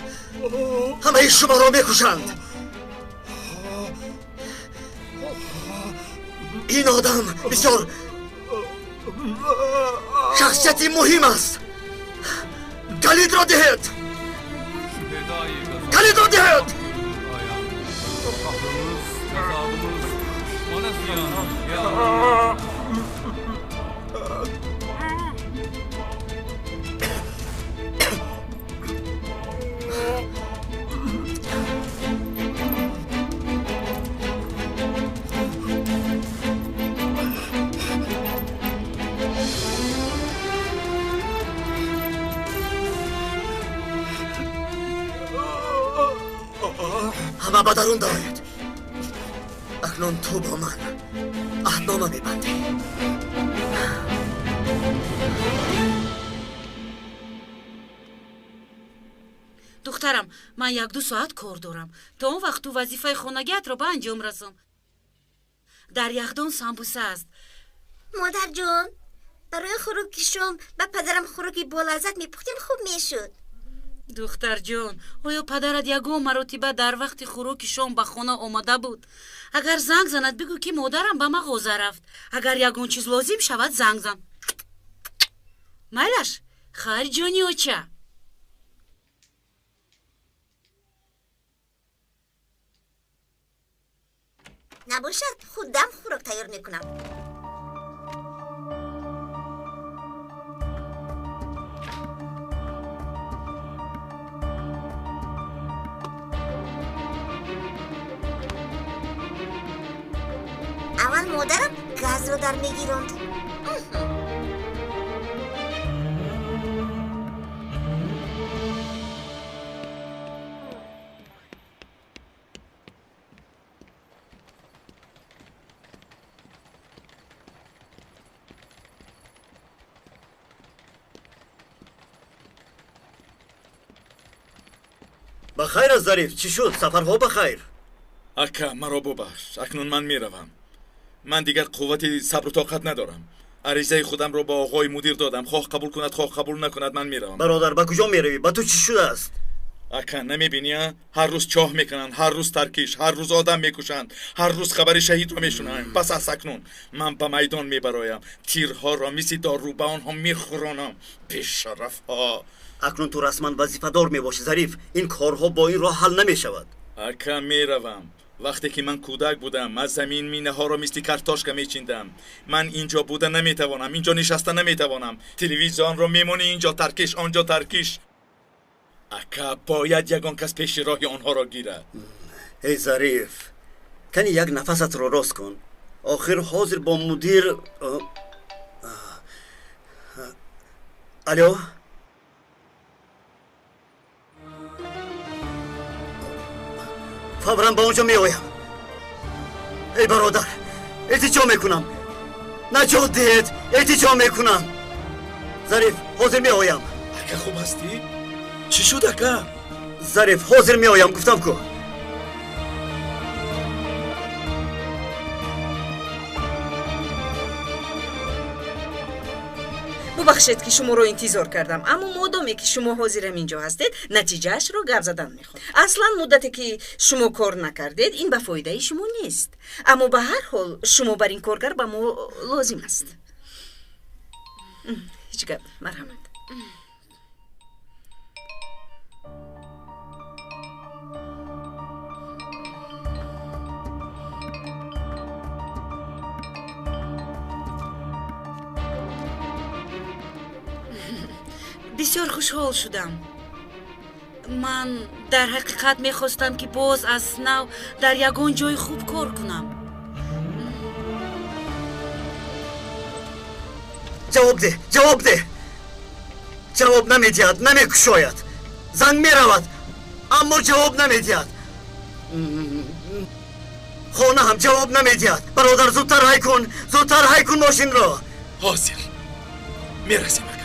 ҳамаи шуморо мекушанд. Ин одам бисёр Шахсияти муҳим аст. Калидро диҳед. Калидро диҳед. Ҳама ба дарун дароед. Акнун ту бо ман аҳднома мебандӣ. Духтарам, ман як-ду соат кор дорам. То он вақт ту вазифаи хонагиатро ба анҷом расон. Дар яхдон самбуса аст. Модарҷон, барои хӯроки шом ба падарам хӯроки болаззат мепухтем, хуб мешуд. Духтарҷон, оё падарат ягон маротиба дар вақти хӯроки шом ба хона омада буд? Агар занг занад, бигӯ, ки модарам ба мағоза рафт. Агар ягон чиз лозим шавад, занг зан. Майлаш, хайр, ҷони оча. Набошад, худам хӯрок тайёр мекунам. Аввал модарам газро дар мегиронд. Ба хайр аст, Зариф, чӣ шуд? Сафарҳо ба хайр. Ака, маро бубахш, акнун ман меравам. Ман дигар қуввати сабру тоқат надорам. Аризаи худамро ба оғои мудир додам. Хоҳ қабул кунад, хоҳ қабул накунад, ман меравам. Бародар, ба куҷо меравӣ? Ба ту чӣ шудааст? Ака, намебинӣ, а? Ҳар рӯз чоҳ мекунанд, ҳар рӯз таркиш, ҳар рӯз одам мекушанд, ҳар рӯз хабари шаҳидро мешунавем. Пас аз акнун ман ба майдон мебароям, тирҳоро мисли дору ба онҳо мехӯронам. Бешарафҳо! Акнун ту расман вазифадор мебошӣ, Зариф. Ин корҳо бо ин роҳ ҳал намешавад. Ака, меравам. Вақте ки ман кӯдак будам, аз замин минаҳоро мисли картошка мечиндам. Ман инҷо буда наметавонам, инҷо нишаста наметавонам. Телевизионро мемонӣ, инҷо таркиш, онҷо таркиш. Ака, бояд ягон кас пеши роҳи онҳоро гирад. Эй Зариф, кани як нафасатро рост кун. Охир ҳозир бо мудир. Алё? Фавран ба он ҷо меоям. Эй бародар, илтиҷо мекунам. Наҷот диҳед, илтиҷо мекунам. Зариф, ҳозир меоям. Ака, хуб ҳастӣ? Чӣ шуд, ака? Зариф, ҳозир меоям, гуфтам ку. Бубахшед, ки шуморо интизор кардам, аммо модоме ки шумо ҳозирам инҷо ҳастед, натиҷаашро гап задан мехоҳам. Аслан муддате ки шумо кор накардед, ин ба фоидаи шумо нест. Аммо ба ҳар ҳол шумо бар ин коргар ба мо лозим аст. Ҳеҷ гап, марҳамат. Бисёр хушҳол шудам. Ман дар ҳақиқат мехостам, ки боз аз нав дар ягон ҷои хуб кор кунам. Ҷавоб деҳ, ҷавоб деҳ. Ҷавоб намедиҳад, намекушояд. Занг меравад, аммо ҷавоб намедиҳад. Хона ҳам ҷавоб намедиҳад. Бародар, зудтар ҳай кун, зудтар ҳай кун мошинро. Ҳозир мерасем, ака.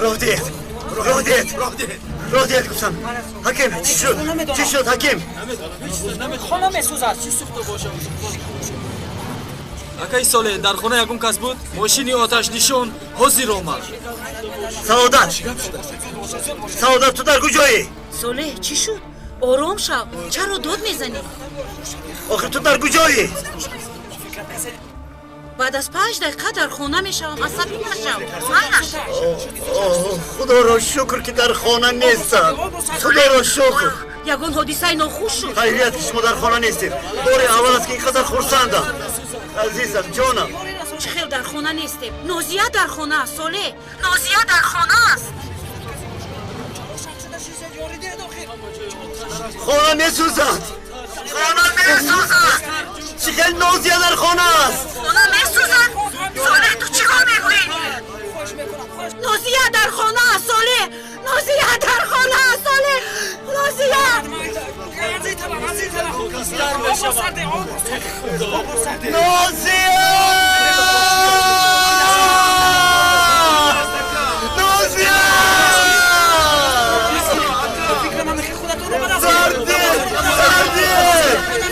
Роҳ диҳед, роҳ диҳед, роҳ диҳед гуфтам. Ҳаким, чӣ шуд? Чӣ шуд, ҳаким? Хона месӯзад. Чӣ сӯхта бошад? Акаи Солеҳ, дар хона ягон кас буд? Мошини оташнишон ҳозир омад. Саодат! Саодат, ту дар куҷоӣ? Солеҳ, чӣ шуд? Ором шав, чаро дод мезанӣ? Охир ту дар куҷоӣ? Баъд аз 5 дақиқа дар хона мешавам, асабӣ нашав, майнаш. Худоро шукр, ки дар хона нестам. Худоро шукр. Ягон ҳодисаи нохуш шуд? Хайрият, ки шумо дар хона нестед. Бори аввал аст, ки ин қадар хурсандам. Азизам, ҷонам. Чӣ хел дар хона нестем? Нозия дар хона аст, Солеҳ, Нозия дар хона аст. Хона месӯзад, хона месӯзад! Чӣ хел Нозия дар хона аст? Хона месӯзад? Солеҳ, ту чӣ кор мекунӣ? Нозия дар хона аст, Солеҳ, Нозия дар хона аст, Солеҳ, Нозия. Нозия! Нозия! Сарди! Сарди!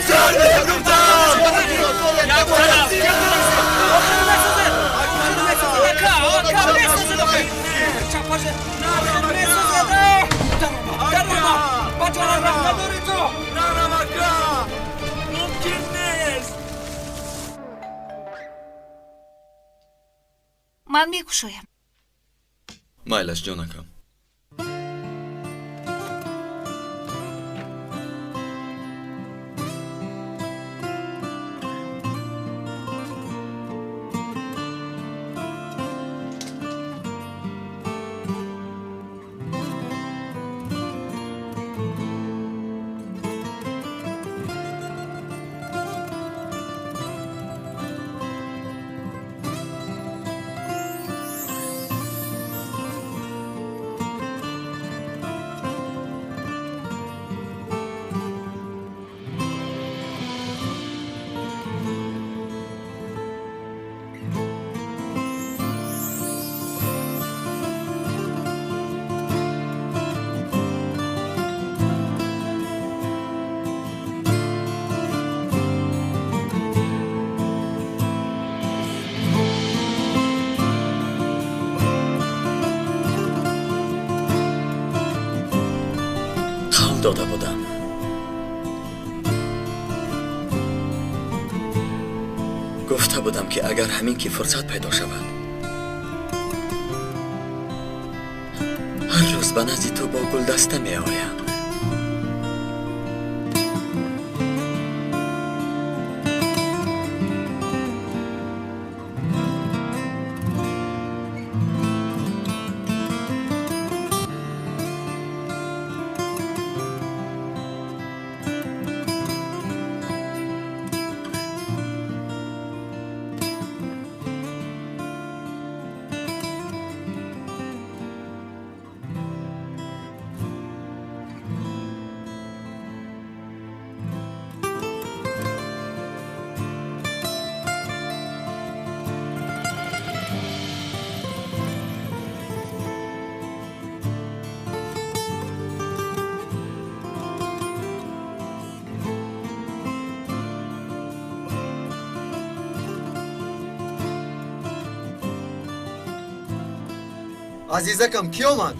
Сарди гуфтам! Ман мекушоям. Майлаш, ҷонакам. Қавл дода будам. Гуфта будам, ки агар ҳамин ки фурсат пайдо шавад, ҳар рӯз ба назди ту бо гулдаста меоям. Азизакам, кӣ омад?